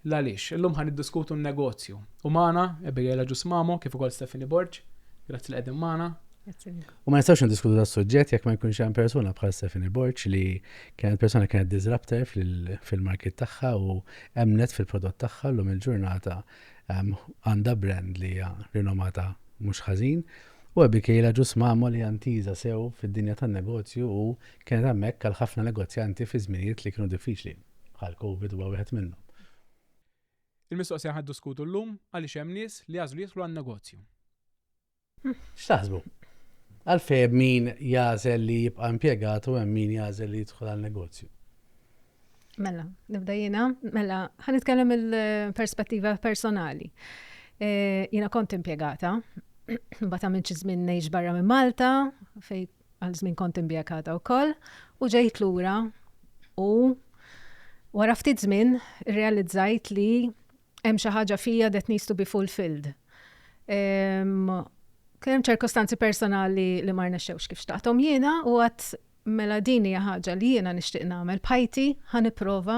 L-għaliex. Illum ħa niddiskutu n-negozju. U magħna Abigail Agius Mamo kif ukoll Stephanie Borg. Grazzi li qegħdin magħna. U ma nistgħux niddiskutu da suġġett jekk ma jkunx hemm persuna bħal Stephanie Borg li kienet persuna kienet disruptor fil-market tagħha u emnet fil-prodott tagħha llum il-ġurnata għandha brand li hija rinomata mhux ħażin. U Abigail Agius Mamo li antiża sew fid-dinja tan-negozju u kienet hemmhekk għal ħafna negozjanti fi żminijiet li kienu diffiċli, bħal Covid huwa wieħed minnhom. Il-mistoqsija ħa niddiskutu llum għaliex hemm nies li jagħżlu jidħlu għan-negozju. X'taħsbu? Għalfejn hemm min jagħżel li jibqa' impjegat u hemm min jagħżel li jidħol għal negozju? Mela, nibda jiena, mela, ħa nitkellem il-perspettiva personali. E, jiena kont impjegata, mbagħad għamilt xi żmien ngħix barra minn Malta, fej għal żmien kont impjegata wkoll, u ġejt lura u wara ftit żmien irrealizzajt li hemm xi ħaġa fija that needs to be fulfilled. Kien hemm ċirkostanzi personali li ma rnexxewx kif xtaqthom jiena u għat mela din hija ħaġa li jiena nixtieq nagħmel b'ħajti, ħa nipprova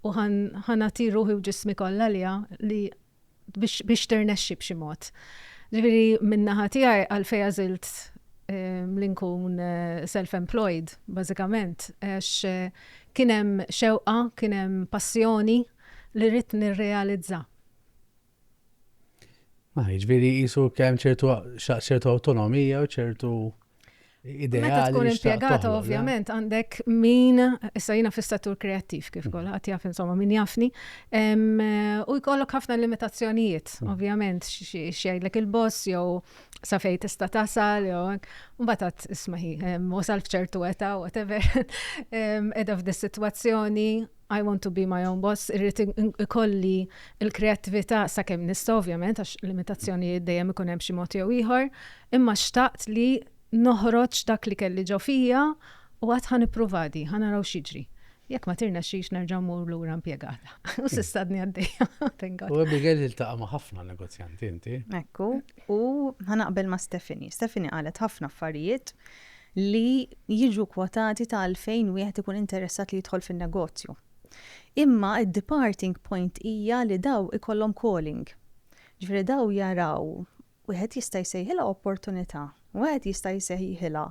u ħa nagħti ruħi u ġismi kollha għaliha li biex tirnexxi b'xi mod. Ġifieri min-naħa tiegħi għalfejn għażilt li nkun self-employed, bażikament, għax kien hemm xewqa, kien hemm passjoni li rrid nirrealizza. Ma jiġifieri qisu kemm ċertu ċertu awtonomija u ċertu ideali. Meta tkun impjegata ovvjament għandek min, issa jiena fis-settur kreattiv kif mm. kulħadd jaf insomma min jafni, u jkollok ħafna limitazzjonijiet, mm. ovvjament x'jgħidlek il-boss jew sa fejn tista' tasal jew mbagħad għad isma' hi wasal f'ċertu età whatever qiegħda f'dis-sitwazzjoni I want to be my own boss, irrid ikolli l-kreattività sakemm nista' ovvjament għax limitazzjonijiet dejjem ikun hemm xi mod jew ieħor, imma xtaqt li noħroġ dak li kelli ġo fija u għad ħa nipprova di, ħa naraw x'jiġri. Jekk ma tirnexxix nerġa' mmur lura impjegata. U s'issa għadni għaddejja, thank God. U Abigail tiltaqa' ma' ħafna negozjanti inti. Ekku, u ħa naqbel ma' Stephanie. Stephanie qalet ħafna affarijiet li jiġu kwotati ta' għalfejn wieħed ikun interessat li jidħol fin-negozju. Imma d-departing point hija li daw ikollhom calling. Ġifieri daw jaraw, wieħed jista' jsejħilha opportunità, wieħed jista' jsejħilha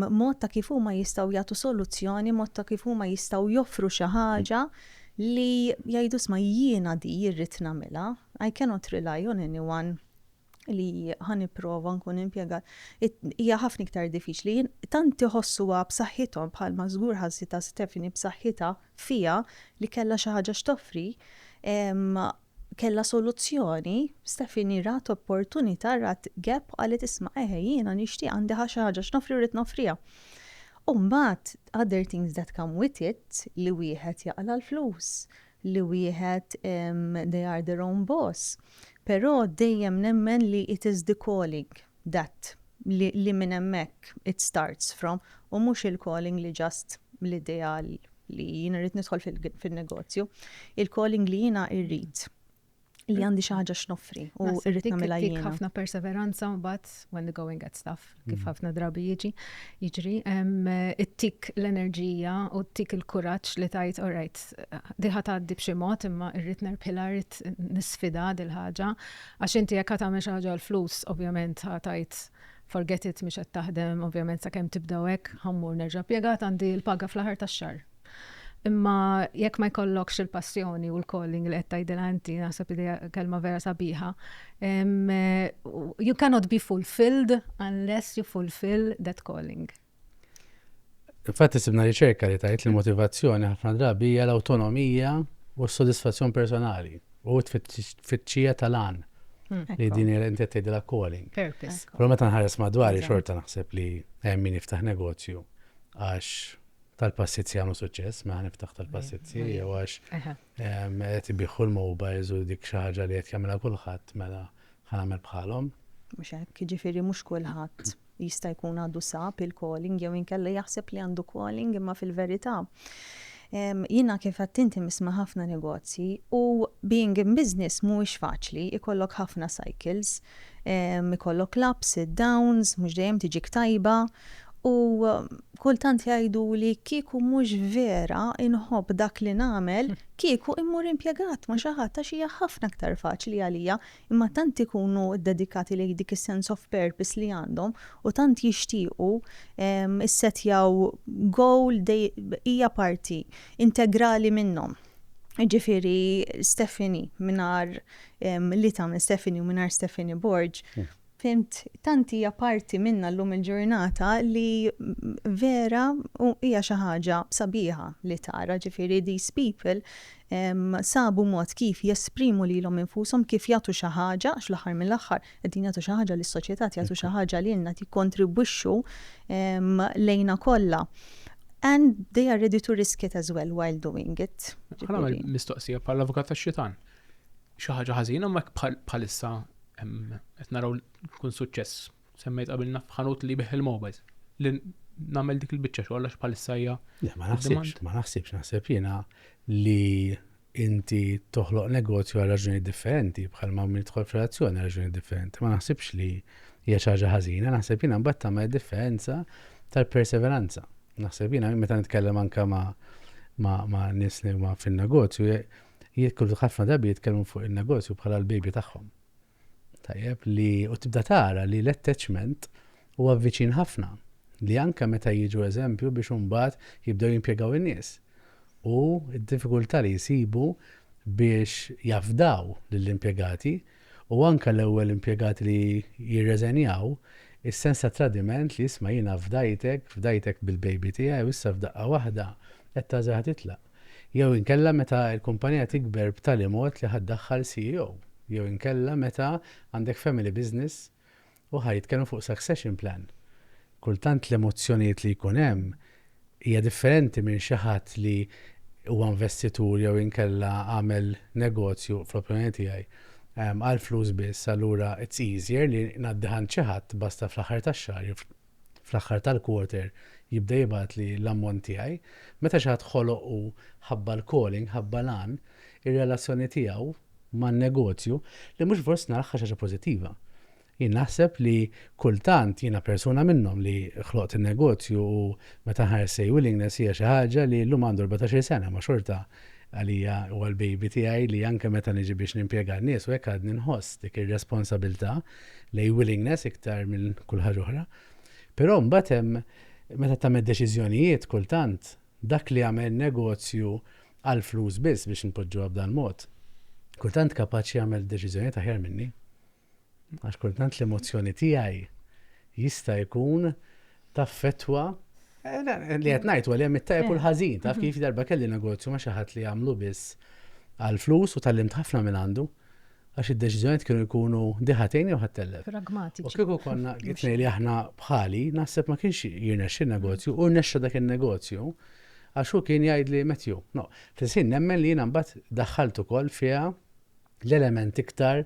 mod ta' kif huma jistgħu jagħtu soluzzjoni, mod ta' kif huma jistgħu joffru xi ħaġa li jgħidu isma' jiena di rrid nagħmilha, I cannot rely on anyone li ħa nipprova nkun impjegat, hija ħafna iktar diffiċli. Tant iħossuha b'saħħithom bħalma żgur ħassitha Stephanie b'saħħitha fiha li kellha xi ħaġa x'toffri, kellha soluzzjoni, Stephanie rat opportunità, rat gap u qalet isma' eħe jiena nixtieq għandi xi ħaġa x'noffri u rrid noffriha. U mbagħad other things that come with it li wieħed jaqla' l-flus, li wieħed they are their own boss, però dejjem nemmen li it is the calling that li, li minn hemmhekk it starts from u mhux il-calling li just l-idea li jiena rrid nidħol fin-negozju, il-calling li jiena rrid li għandi xi ħaġa x'noffri u rrid nagħmilha jiena. Ħafna perseveranza mbagħad when the going gets tough, kif mm. ħafna drabi jiġi, jiġri, ittik l-enerġija u ttik il-kuraġġ li tajt, all right, diħa tgħaddi b'xi mod imma rrid nerbħilha, rrid nisfida dil-ħaġa. Għax inti jekk tagħmel xi ħaġa l-flus, ovvjament tajt forget it mhix qed taħdem, ovvjament sakemm tibda hekk ħammur nerġa' pjegat għandi l-paga fl-aħħar tax-xahar. Imma jekk ma jkollokx il-passjoni u l-calling li qed tgħidilha inti, naħseb idea kelma vera sabiħa. You cannot be fulfilled unless you fulfill that calling. Infatti sibna riċerka li tajt li motivazzjoni ħafna drabi hija l-awtonomija u s-sodisfazzjon personali u t-tfittxija tal-għan hmm. li din inti qed tgħidilha calling. Purpose. Però meta nħares madwari xorta naħseb li hemm min jiftaħ negozju għax tal-passizzi għamlu suċċess, ma niftaħ tal-passizzi, jew għax qed ibiħħu l-mobiles u dik xi ħaġa li qed jagħmilha kulħadd mela ħa nagħmel bħalhom. Mhux hekk, jiġifieri mhux kulħadd jista' jkun għadu sab il-calling jew inkella jaħseb li għandu calling imma fil-verità jiena kif għedt inti nisma' ħafna negozji u being in business mhuwiex faċli, ikollok ħafna cycles, ikollok l-ups, id-downs, mhux dejjem tiġik tajba. U kultant jgħidu li kieku mhux vera inħobb dak li nagħmel, kieku immur impjegat ma' xi ħadd għax hija ħafna aktar faċli għalija, imma tant ikunu ddedikati lejn dik is-sense of purpose li għandhom u tant jixtiequ issettjaw goal hija parti integrali minnhom. Ġifieri Stephanie mingħajr li tagħmel Stephanie u mingħajr Stephanie Borg, Fhimt, tant hija parti minna llum il-ġurnata li vera hija xi ħaġa sabiħa li tara, ġifieri these people sabu mod kif jesprimu lilhom infushom, kif jagħtu xi ħaġa, għax fl-aħħar mill-aħħar qegħdin jagħtu xi ħaġa lis-soċjetà, qed jagħtu xi ħaġa lilna, qed jikkontribwixxu lejna kollha. And they are ready to risk it as well while doing it. Ħa nagħmel mistoqsija bħala avukat tax-xitan. Xi ħaġa ħażina ma bħalissa qed naraw kun suċċess. Semmejt qabilna f'ħanut li jbigħ il-mobiles. Li nagħmel dik il-biċċa xogħol għax bħalissa hija. Le, ma naħsibx, ma naħsibx, naħseb jiena li inti toħloq negozju għal raġunijiet differenti, bħal ma min jidħol f'relazzjoni għal raġunijiet differenti. Ma naħsibx li hija xi ħaġa ħażina, naħseb jiena mbagħad tagħmel differenza tal-perseveranza. Naħseb jiena meta nitkellem anke ma' ma' ma' nies li huma fin-negozju, Jidħlu ħafna drabi jitkellmu fuq in-negozju bħala l-baby tagħhom. Tajjeb li u tibda tara li l-attachment huwa viċin ħafna li anke meta jiġu eżempju biex imbagħad jibdew jimpjegaw in-nies. U d-diffikultà li jsibu biex jafdaw lill-impjegati u anke l-ewwel impjegati li jirreżenjaw, is-sens ta' tradiment li isma' jiena fdajtek, fdajtek bil-baby tiegħi u issa f'daqqa waħda qed tagħżel ħa titlaq. Jew inkella meta l-kumpanija tikber b'tali mod li ħa ddaħħal CEO. Jew inkella meta għandek family business u ħa jitkellmu fuq succession plan. Kultant l-emozzjonijiet li jkun hemm hija differenti minn xi ħadd li huwa investitur jew inkella għamel negozju, fl-opinjoni tiegħi, għall-flus biss, allura it's easier li ngħaddih għand xi ħadd basta fl-aħħar tax-xahar jew fl-aħħar tal-quarter jibda jibgħatli l-ammont tiegħi. Meta xi ħadd ħoloq u ħabba l-calling, ħabba l-għan, ir-relazzjoni tiegħu man-negozju, li mhux forsi naraha xi ħaġa pożittiva. Jien naħseb li kultant jiena persuna minnhom li ħloqt in-negozju u meta nħares lejn Willingness hija xi ħaġa li llum għandu 14-il sena ma xorta għalija huwa l-baby tiegħi li anke meta niġi biex nimpjega n-nies u hekk għadni nħoss dik ir-responsabilità lejn willingness iktar minn kull ħaġa oħra. Però mbagħad hemm meta tagħmel deċiżjonijiet kultant dak li jagħmel negozju għall-flus biss biex npoġġuha b'dan mod, kultant kapaċi jagħmel deċiżjonijiet aħjar minni. Għax kultant l-emozzjoni tiegħi jista' jkun taffettwa eh, li qed ngħid li hemm it-tajjeb u l-ħażin, taf kif darba kelli negozju ma' xi ħadd li jagħmlu biss għall-flus u tgħallimt ħafna minn għandu għax id-deċiżjonijiet kienu jkunu diħatejn jew ħattellef. Pragmatiċi. U kieku konna it-tnejn li aħna bħali, naħseb ma kienx jirnexxi n-negozju u rnexxa dak in-negozju għax hu kien jgħidli Matthew, no, fl-istess nemmen li jiena mbagħad daħħalt ukoll fiha l-element iktar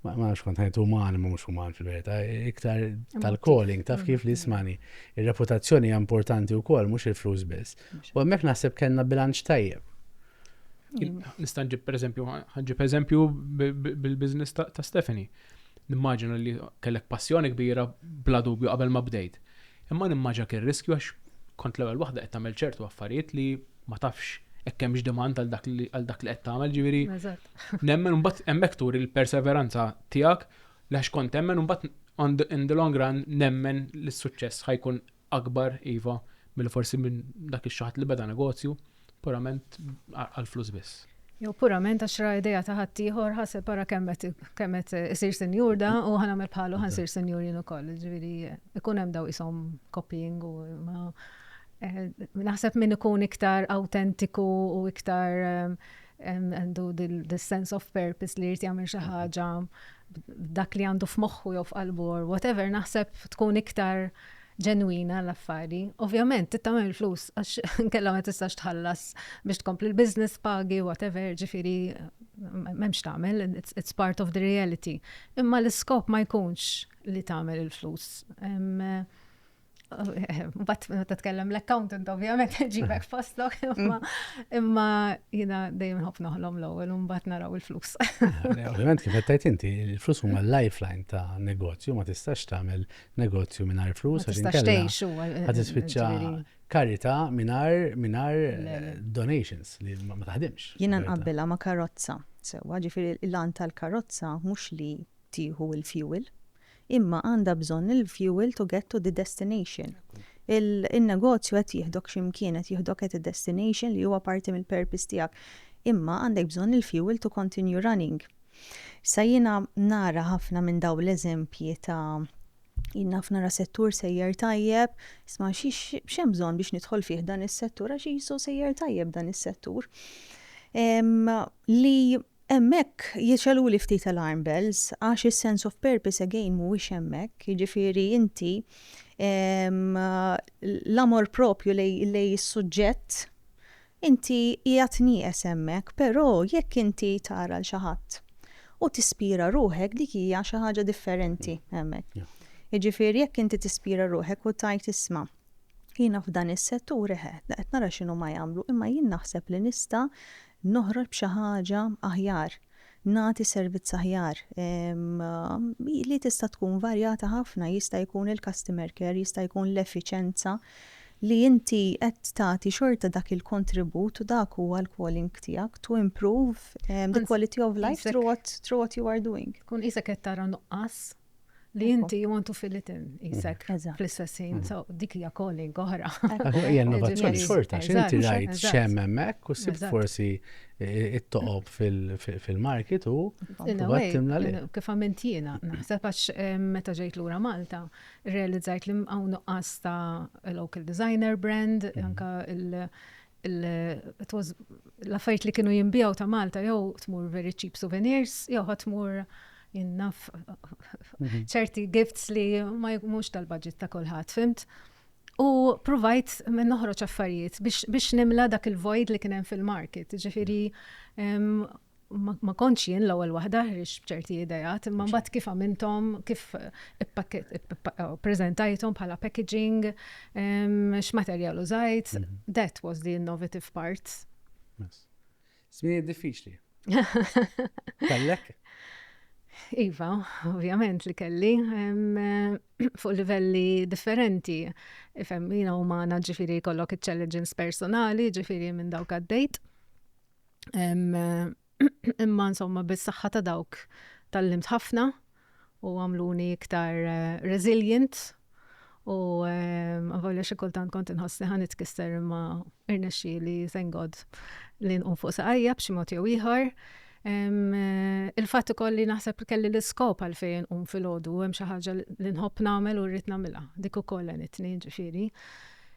ma nafx kont ngħid uman, ma mhux uman fil-verità, iktar tal-calling, taf kif li ismani. Ir-reputazzjoni hija importanti wkoll mhux il-flus biss. U hemmhekk naħseb kellna bilanċ tajjeb. Nista' nġib pereżempju, ħanġib eżempju bil-business ta' Stephanie. Nimmaġina li kellek passjoni kbira bla dubju qabel ma bdejt. Imma nimmaġina kien riskju għax kont l-ewwel waħda qed tagħmel ċertu affarijiet li ma tafx hekk hemmx demand għal dak li għal dak li qed tagħmel, ġifieri nemmen mbagħad hemmhekk turi l-perseveranza tiegħek li għax kont temmen mbagħad in the long run nemmen li s-suċċess ħajkun akbar iva milli forsi minn dak ix-xaħat li beda negozju purament għal flus biss. Jew purament għax ra idea ta' ħaddieħor ħaseb ara kemm qed isir sinjur da u ħa nagħmel bħalu ħa nsir sinjur jien ukoll. Ġifieri ikun hemm daw ishom copying u ma eh, naħseb min ikun iktar autentiku u iktar eh, għandu the sense of purpose li jrid jagħmel xi ħaġa dak li għandu f'moħħu jew f'qalbu or whatever, naħseb tkun iktar ġenwina l-affari. Ovvjament, tittamel il-flus, għax nkella ma tistax tħallas biex tkompli l-business, pagi, whatever, ġifiri, memx tagħmel, it's, it's part of the reality. Imma l-iskop ma jkunx li tagħmel il-flus. Bat meta tkellem l-accountant ovvjament ġibek fostok, imma imma jiena dejjem nħobb noħlom l-ewwel u mbagħad naraw il-flus. Ovvjament kif qed tgħid inti, il-flus huma l-lifeline ta' negozju, ma tistax tagħmel negozju mingħajr flus għax inkella. Tgħix huwa. Ħa tispiċċa karità mingħajr mingħajr donations li ma taħdimx. Jiena nqabbilha ma' karozza. Sewwa, ġifieri l-għan tal-karozza mhux li tieħu l-fuel, imma għandha bżonn il-fuel to get to the destination. Il-negozju qed jieħdok xi mkien, qed jieħdok at a destination li huwa parti mill-purpose tiegħek. Imma għandek bżonn il-fuel to continue running. Issa jiena nara ħafna minn dawn l-eżempji ta' jien naf nara settur sejjer tajjeb, isma' x'hemm bżonn biex nidħol fih dan is-settur għax qisu sejjer tajjeb dan is-settur. Li Hemmhekk jixgħeluli ftit alarm bells għax is-sense of purpose again mhuwiex hemmhekk, jiġifieri inti l-amor propju lej is-suġġett inti qiegħed nieqes hemmhekk, però jekk inti tara 'l xi ħadd u tispira ruħek dik hija xi ħaġa differenti hemmhekk. Jiġifieri jekk inti tispira ruħek u tgħid isma' jiena f'dan is-settur eħe qed nara x'inhuma jagħmlu imma jien naħseb li nista' noħroġ b'xi ħaġa aħjar, nagħti servizz aħjar li tista' tkun varjata ħafna, jista' jkun il-customer care, jista' jkun l-effiċenza li inti qed tagħti xorta dak il-kontribut u dak huwa l-calling tiegħek to improve the quality of life through what, through what you are doing. Kun qisek qed tara nuqqas li inti you want to fill it in qisek fl-istess ħin. So dik hija calling oħra. Hija innovazzjoni xorta, x'inti rajt x'hemm hemmhekk u sibt forsi it-toqob fil-market u timla li. Kif għamilt jiena, naħseb għax meta ġejt lura Malta, realizzajt li hawn nuqqas ta' local designer brand, anka il- it was l-affarijiet li kienu jinbiegħu ta' Malta jew tmur very cheap souvenirs jew ħa tmur jinnaf ċerti gifts li ma mhux tal-budget ta' kulħadd, fimt? U provajt minn noħroġ affarijiet biex nimla dak il-void li kien hemm fil-market. Ġifieri ma kontx jien l-ewwel waħda ħriġt b'ċerti ideat, imma mbagħad kif għamilthom, kif preżentajthom bħala packaging, x'materjal użajt, that was the innovative part. Żmien diffiċli. Kellek? Iva, ovvjament li kelli, fuq livelli differenti. Ifhem, jiena umana ġifieri jkollok iċ-challenges personali, ġifieri minn dawk għaddejt. Imma insomma bis-saħħa ta' dawk tallimt ħafna u għamluni iktar eh, resilient u għavolja xi kultant kont inħossni ħa nitkisser imma irnexxieli thank God li nqum fuq saqajja b'xi mod jew ieħor. Eh, il-fatt ukoll li naħseb kelli l-iskop għalfejn nqum filgħodu hemm xi ħaġa li nħobb nagħmel u rrid nagħmilha. Dik ukoll għenitni ġifieri.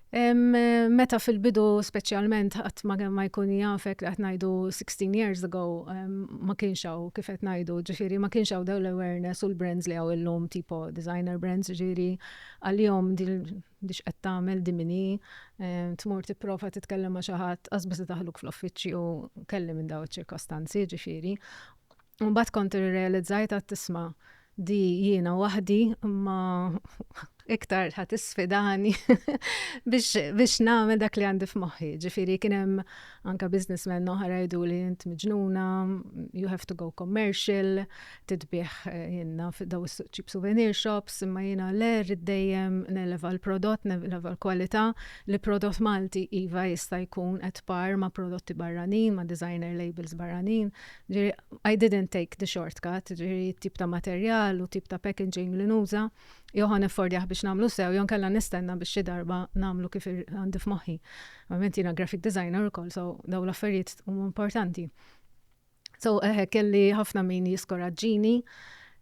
Meta fil-bidu speċjalment ħadd ma ma jkun jafek li qed ngħidu 16 years ago ma kienx hawn kif qed ngħidu, ġifieri ma kienx hawn dawn l-awareness u l-brands li hawn illum tipo designer brands, ġifieri għalihom di x'qed tagħmel di min hi, tmur tipprova titkellem ma' xi ħadd qas biss idaħħluk fl-uffiċċju kelli minn dawn iċ-ċirkostanzi ġifieri. U mbagħad kont irrealizzajt għad tisma' di jiena waħdi imma iktar ħa tisfidani biex, biex nagħmel dak li għandi f'moħħi. Ġifieri kien hemm anka businessmen oħra jgħidu li int miġnuna, you have to go commercial, titbigħ eh, jiena daw cheap souvenir shops, imma jiena le rrid dejjem neleva l-prodott, neleva l-kwalità, li prodott Malti iva jista' jkun at par ma' prodotti barranin, ma' designer labels barranin. Ġifieri, I didn't take the shortcut, ġifieri tip ta' materjal u tip ta' packaging li nuża, jew ħa neffordjah biex nagħmlu sew, jew nkella nistenna biex xi darba nagħmlu kif għandi f'moħħi. Ovvjament jiena graphic designer ukoll, so dawn l-affarijiet huma importanti. So eħe kelli ħafna min jiskoraġġini,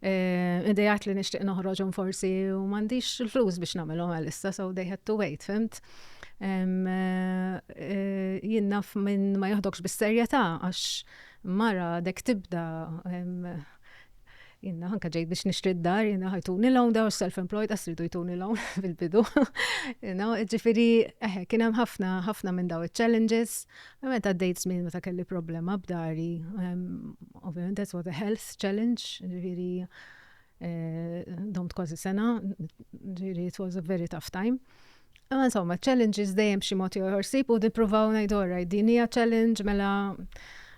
eh, idejat li nixtieq noħroġhom forsi u m'għandix il-flus biex nagħmilhom għalissa, so they had to wait, fimt? Eh, eh, jien naf minn ma joħdokx bis-serjetà għax mara dek tibda Jiena anka ġejt biex nixtri d-dar, jiena ħajtuni loan daw self-employed, għas ridu jtuni loan fil-bidu. Ġifieri, eħe, kien hemm ħafna ħafna minn daw il-challenges. Meta għaddejt żmien meta kelli problema b'dari, ovvjament that's what a health challenge, ġifieri eh, domt kważi sena, ġifieri it was a very tough time. Imma insomma, challenges dejjem b'xi mod jew ieħor ssib u nippruvaw ngħidu alright din hija challenge mela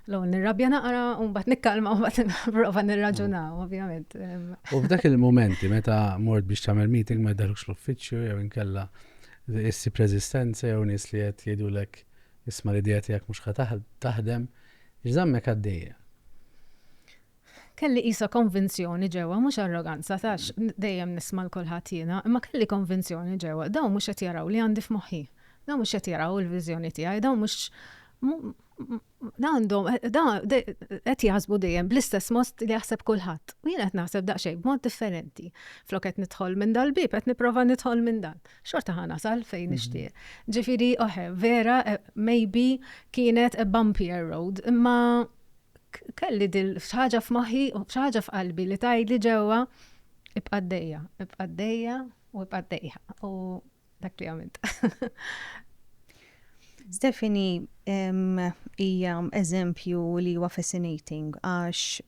l-ewwel nirrabja naqra u mbagħad nikkalma u mbagħad nipprova nirraġunaw, ovvjament. U f'dak il-mumenti meta mort biex tagħmel meeting ma jdaħlukx l-uffiċċju jew inkella issib reżistenza jew nies li qed jgħidulek isma' l-idea tiegħek mhux ħa taħdem, x'żammek għaddejja? Kelli qisha konvinzjoni ġewwa, mhux arroganza tax dejjem nisma' 'l kulħadd jiena, imma kelli konvinzjoni ġewwa, dawn mhux qed jaraw li għandi f'moħħi. Dawn mhux qed jaraw il-viżjoni tiegħi, dawn mhux għandhom qed jaħsbu dejjem bl-istess mod li jaħseb kulħadd. U jien qed naħseb daqsxejn b'mod differenti. Flok qed nidħol minn dal-bieb qed nipprova nidħol minn dan. Xorta ħa nasal fejn nixtieq. Ġifieri, oħe, vera, maybe kienet a bumpier road, imma kelli dil ħaġa f'moħħi u ħaġa f'qalbi li tgħidli ġewwa ibqa' għaddejja, ibqa' għaddejja u ibqa' għaddejja. U dak li għamilt. Stephanie hija eżempju li huwa fascinating għax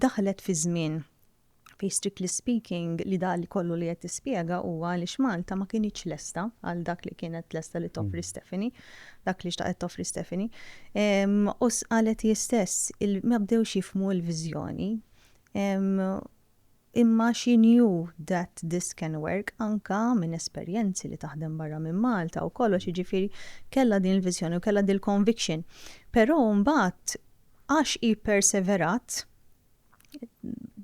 daħlet fi żmien fejn strictly speaking li da li kollu li qed tispjega huwa għaliex Malta ma kinitx lesta għal dak li kienet lesta li toffri Stephanie, dak li xtaqet toffri Stephanie. U qalet hi stess, ma bdewx jifhmu l-viżjoni. Imma she knew that this can work anka minn esperjenzi li taħdem barra minn Malta u kollox, jiġifieri kellha din il-viżjoni u kellha din il-conviction. Però mbagħad għax hi perseverat,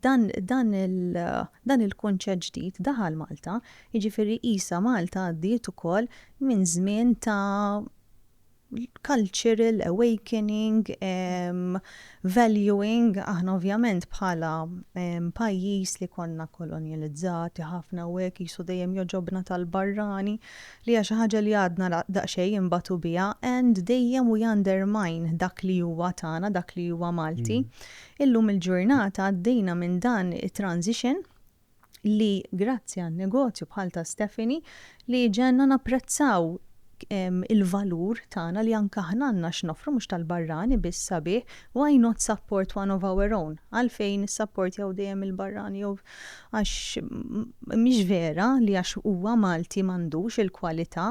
dan, dan, il, dan il-kunċett ġdid daħal Malta, jiġifieri qisha Malta għaddiet ukoll minn żmien ta' cultural awakening, valuing, aħna ovvjament bħala pajjiż li konna kolonjalizzati ħafna u hekk qisu dejjem jogħġobna tal-barrani, li hija xi ħaġa li għadna daqsxejn inbatu biha and dejjem we undermine dak li huwa tagħna, dak li huwa Malti. Illum il-ġurnata għaddejna minn dan it-transition li grazzi għan negozju bħal ta' Stephanie li ġenna napprezzaw il-valur tagħna li anke aħna għandna x'noffru mhux tal-barrani biss sabiħ, why not support one of our own? Għalfejn nissapportjaw dejjem il-barrani jew għax mhix vera li għax huwa Malti m'għandux il-kwalità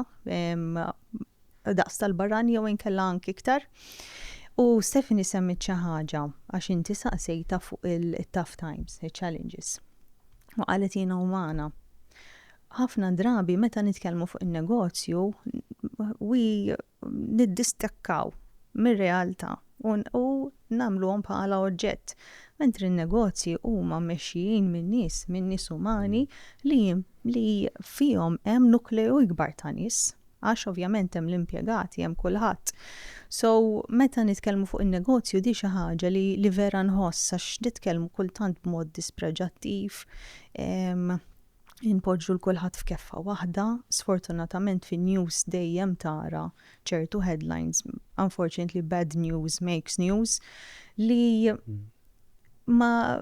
daqs tal-barrani jew inkella anki iktar. U Stephanie semmiet xi ħaġa għax inti saqsejtha fuq il-tough times, il-challenges. U qalet jiena umana. Ħafna drabi meta nitkellmu fuq in-negozju, we niddistakkaw mir-realtà u nagħmluhom bħala oġġett. Mentri n-negozji huma mmexxijin minn nies, minn nies umani li li fihom hemm nukleu ikbar ta' nies. Għax ovvjament hemm l-impjegati, hemm kulħadd. So, meta nitkellmu fuq in-negozju di xi ħaġa li, li vera nħoss għax nitkellmu kultant b'mod dispreġattiv, inpoġġu 'l kulħadd f'keffa waħda. Sfortunatament fin-news dejjem tara ċertu headlines, unfortunately bad news makes news, li ma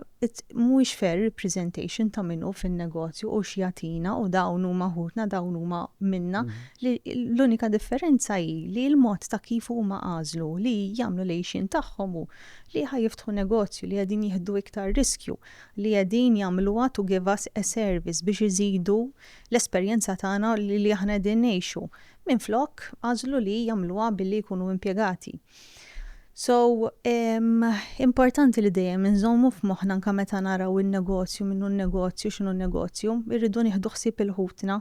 mhuwiex fair representation ta' min hu fin-negozju u x'jagħtina u dawn huma ħutna, dawn huma minna, li l-unika differenza hi li l-mod ta' kif huma għażlu li jagħmlu l-għixien tagħhom hu li ħa jiftħu negozju, li qegħdin jieħdu iktar riskju, li qegħdin jagħmluha to give us a service biex iżidu l-esperjenza tagħna li aħna qegħdin ngħixu. Minflok għażlu li jagħmluha billi jkunu impjegati. So, importanti li dejjem inżommu f'moħħna anke meta naraw in-negozju, min hu n-negozju, x'inhu n-negozju, irridu nieħdu ħsieb il-ħutna,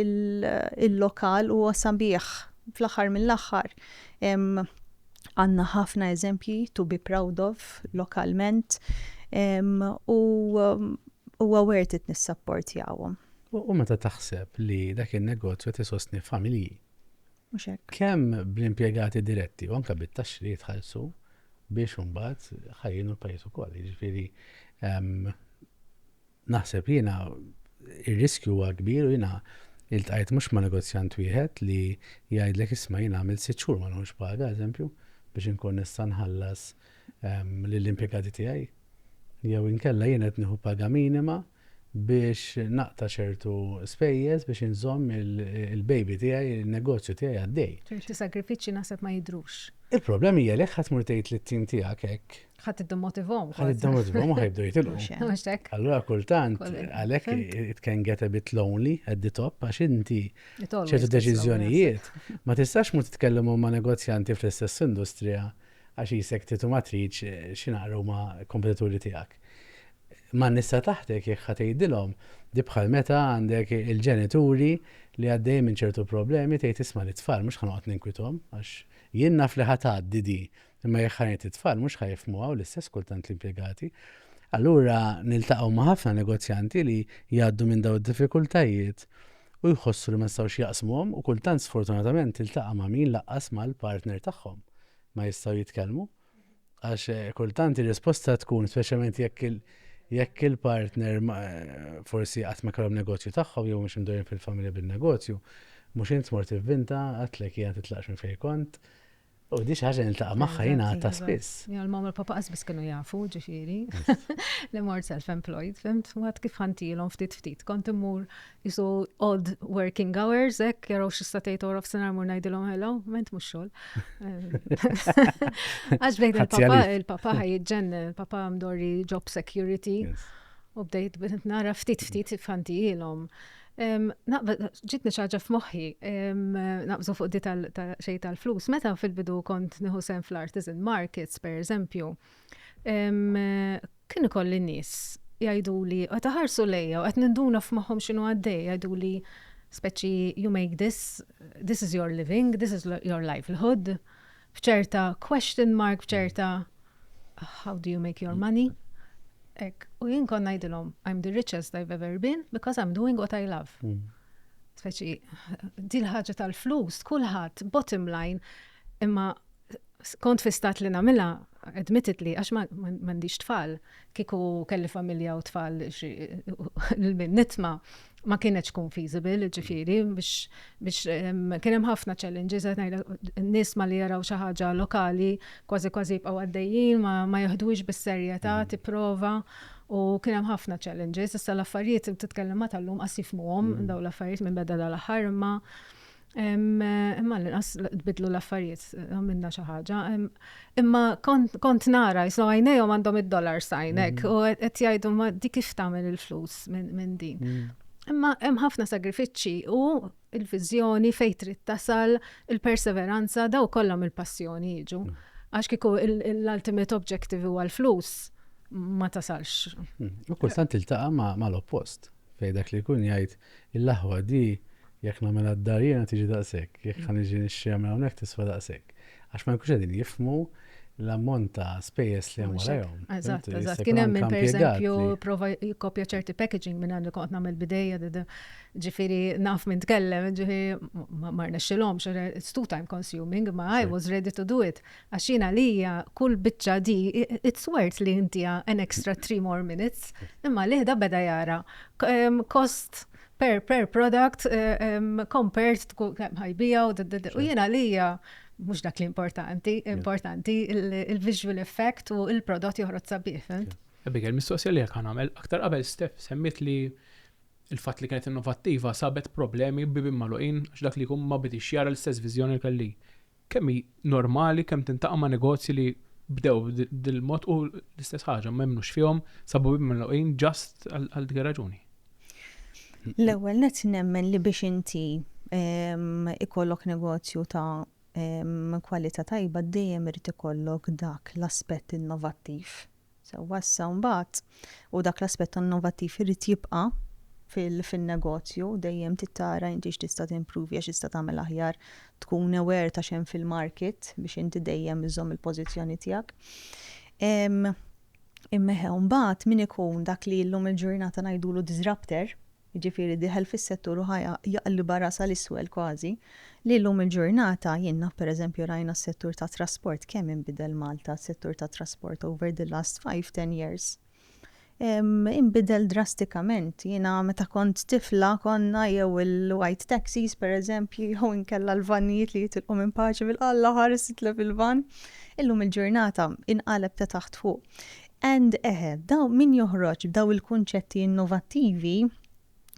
il-lokal huwa sabiħ fl-aħħar mill-aħħar. Għandna ħafna eżempji to be proud of lokalment u huwa worth it nissapportjawhom. U meta taħseb li dak in-negozju qed isostni familji. Mhux hekk. Kemm bl-impjegati diretti u anke bit-taxxi li jitħallsu biex imbagħad ħajjinu l-pajjiż ukoll. Jiġifieri naħseb jiena ir-riskju huwa kbir u jiena iltqajt mhux ma' negozjant wieħed li jgħidlek isma' jiena għamilt sitt xhur ma nħux paga eżempju biex inkun nista' nħallas lill-impjegati tiegħi. Jew inkella jien qed nieħu paga minima biex naqta' ċertu spejjeż biex inżomm il-baby tiegħi, il-negozju tiegħi għaddej. Ċerti sagrifiċċji naħseb ma jidhrux. Il-problema hija li ħadd mur tgħid lit-tim tiegħek hekk. Ħadd iddemotivhom. Ħadd iddemotivhom u ħajbdu jitilqu. Mhux hekk. Allura kultant għalhekk it can get a bit lonely at the top għax inti ċertu deċiżjonijiet ma tistax mur titkellem ma' negozjanti fl-istess industrija għax jisek titu ma tridx xi naqru ma' kompetituri tiegħek. Ma' nisa taħtek jekk ħa tgħidilhom di bħal meta għandek il-ġenituri li għaddejjin minn ċertu problemi tgħid isma' lit-tfal mhux ħa noqgħod ninkwithom għax Jien naf li ħa tgħaddi di, imma jekk ħa ngħid it-tfal mhux ħa jifhmuha u l-istess kultant l-impjegati. Allura niltaqgħu ma' ħafna negozjanti li jgħaddu minn dawn id-diffikultajiet u jħossu li ma jistgħux jaqsmuhom u kultant sfortunatament tiltaqa' ma' min lanqas mal-partner tagħhom ma jistgħu jitkellmu. Għax kultant ir-risposta tkun, speċjalment jekk jekk il-partner forsi qatt ma kellhom negozju tagħhom jew mhux imdorrijin fil-familja bin-negozju, mhux int mort tivvinta, għedtlek jiena titlaqx minn fejn kont. U di xi ħaġa niltaqa' magħha jiena ta' spiss. Ja, l-mamma u l-papa qas biss kienu jafu, ġifieri, li mort self-employed, fimt? U għad kif ħantilhom ftit ftit. Kont immur jisu odd working hours, hekk jaraw xi satejt ora f'sinar mur ngħidilhom hello, ment mhux xogħol. Għax bejt il-papa, il-papa ħajġennen, il-papa mdorri job security. U bdejt nara ftit ftit fantilhom. Ġitni xi ħaġa f'moħħi, naqbżu fuq di xej tal-flus. Meta fil-bidu kont nieħu sehem fl-artisan markets, per eżempju, kien ikolli nies jgħiduli, qed iħarsu lejja u qed ninduna f'moħħhom x'inhu għaddej, jgħiduli speċi you make this, this is your living, this is your livelihood, b'ċerta question mark, b'ċerta how do you make your money? Hekk. U jien kont ngħidilhom, I'm the richest I've ever been because I'm doing what I love. Speċi, dil ħaġa tal-flus, kulħadd, bottom line, imma kont fi stat li nagħmilha, admittedly, għax m'għandix tfal, kieku kelli familja u tfal lil nitma, ma kienx tkun feasible, ġifieri, biex biex kien hemm ħafna challenges, qed ngħidlek, n-nies ma li jaraw xi ħaġa lokali kważi kważi jibqgħu għaddejjin, ma, ma jeħduhiex bis-serjetà, tipprova u kien hemm ħafna challenges. Issa l-affarijiet titkellem ma tal-lum qas jifhmuhom dawn l-affarijiet minn beda dal-aħħar imma imma l-inqas tbidlu l-affarijiet għamilna xi ħaġa. Imma kont, kont nara, jislu għajnejhom għandhom id-dollar sign hekk u qed jgħidu ma di kif tagħmel il-flus minn min din. Imma hemm ħafna sagrifiċċji u il-viżjoni fejn trid tasal, il-perseveranza, daw kollha mill-passjoni jiġu. Għax kieku l-ultimate objective huwa l-flus ma tasalx. U kultant tiltaqa' ma' l-oppost, fejn dak li jkun jgħid il-aħwa di jekk nagħmilha d-dar jiena tiġi daqshekk, jekk ħa niġi nixtriha minn hawnhekk tiswa daqshekk. Għax ma jkunux qegħdin jifhmu l-ammont ta' spejjeż li hemm warajhom. Eżatt, eżatt. Kien hemm min pereżempju prova jikkopja ċerti packaging minn għandu kont nagħmel bidejja, ġifieri naf min tkellem, ġifieri ma rnexxilhomx, it's too time consuming, ma I was ready to do it. Għax jiena għalija kull biċċa di, it's worth li intiha an extra 3 more minutes, imma l-ieħda beda jara cost per, per product compared to kemm ħajbija u u jiena għalija mhux dak li importanti, importanti il-visual effect u il-prodott joħroġ sabiħ, fhimt? Abigail, mistoqsija li jekk nagħmel, aktar qabel Steph semmiet li il-fatt li kienet innovattiva sabet problemi bibien magħluqin għax dak li jkun ma bidix jara l-istess viżjoni li kelli. Kemm hi normali kemm tintaqa' ma' negozji li bdew dil-mod u l-istess ħaġa ma jemmnux fihom, sabu bibien magħluqin just għal dik ir-raġuni. L-ewwel nett nemmen li biex inti ikollok negozju ta' kwalità tajba dejjem irid ikollok dak l-aspett innovattiv. Sewwa issa mbagħad u dak l-aspett innovattiv irid jibqa' fil-negozju, dejjem trid tara inti x'tista' timpruvja, x'tista' tagħmel aħjar, tkun aware ta' x'hemm fil-market biex inti dejjem iżżomm il-pożizzjoni tiegħek. Imma eħe, mbagħad min ikun dak li llum il-ġurnata ngħidulu disruptor, jiġifieri dieħel fis-settur u ħa jaqlibha rasha 'l iswel kważi, li llum il-ġurnata, jien naf pereżempju rajna s-settur tat-trasport kemm inbidel Malta s-settur tat-trasport over the last five, ten years. Inbidel drastikament. Jiena meta kont tifla konna jew il-white taxis pereżempju jew inkella l-vannijiet li jitilqu minn Paċeville, Alla ħares titlef il-vann. Illum il-ġurnata inqaleb ta' taħt fuq. And eħe, daw min joħroġ b'daw il-kunċetti innovattivi.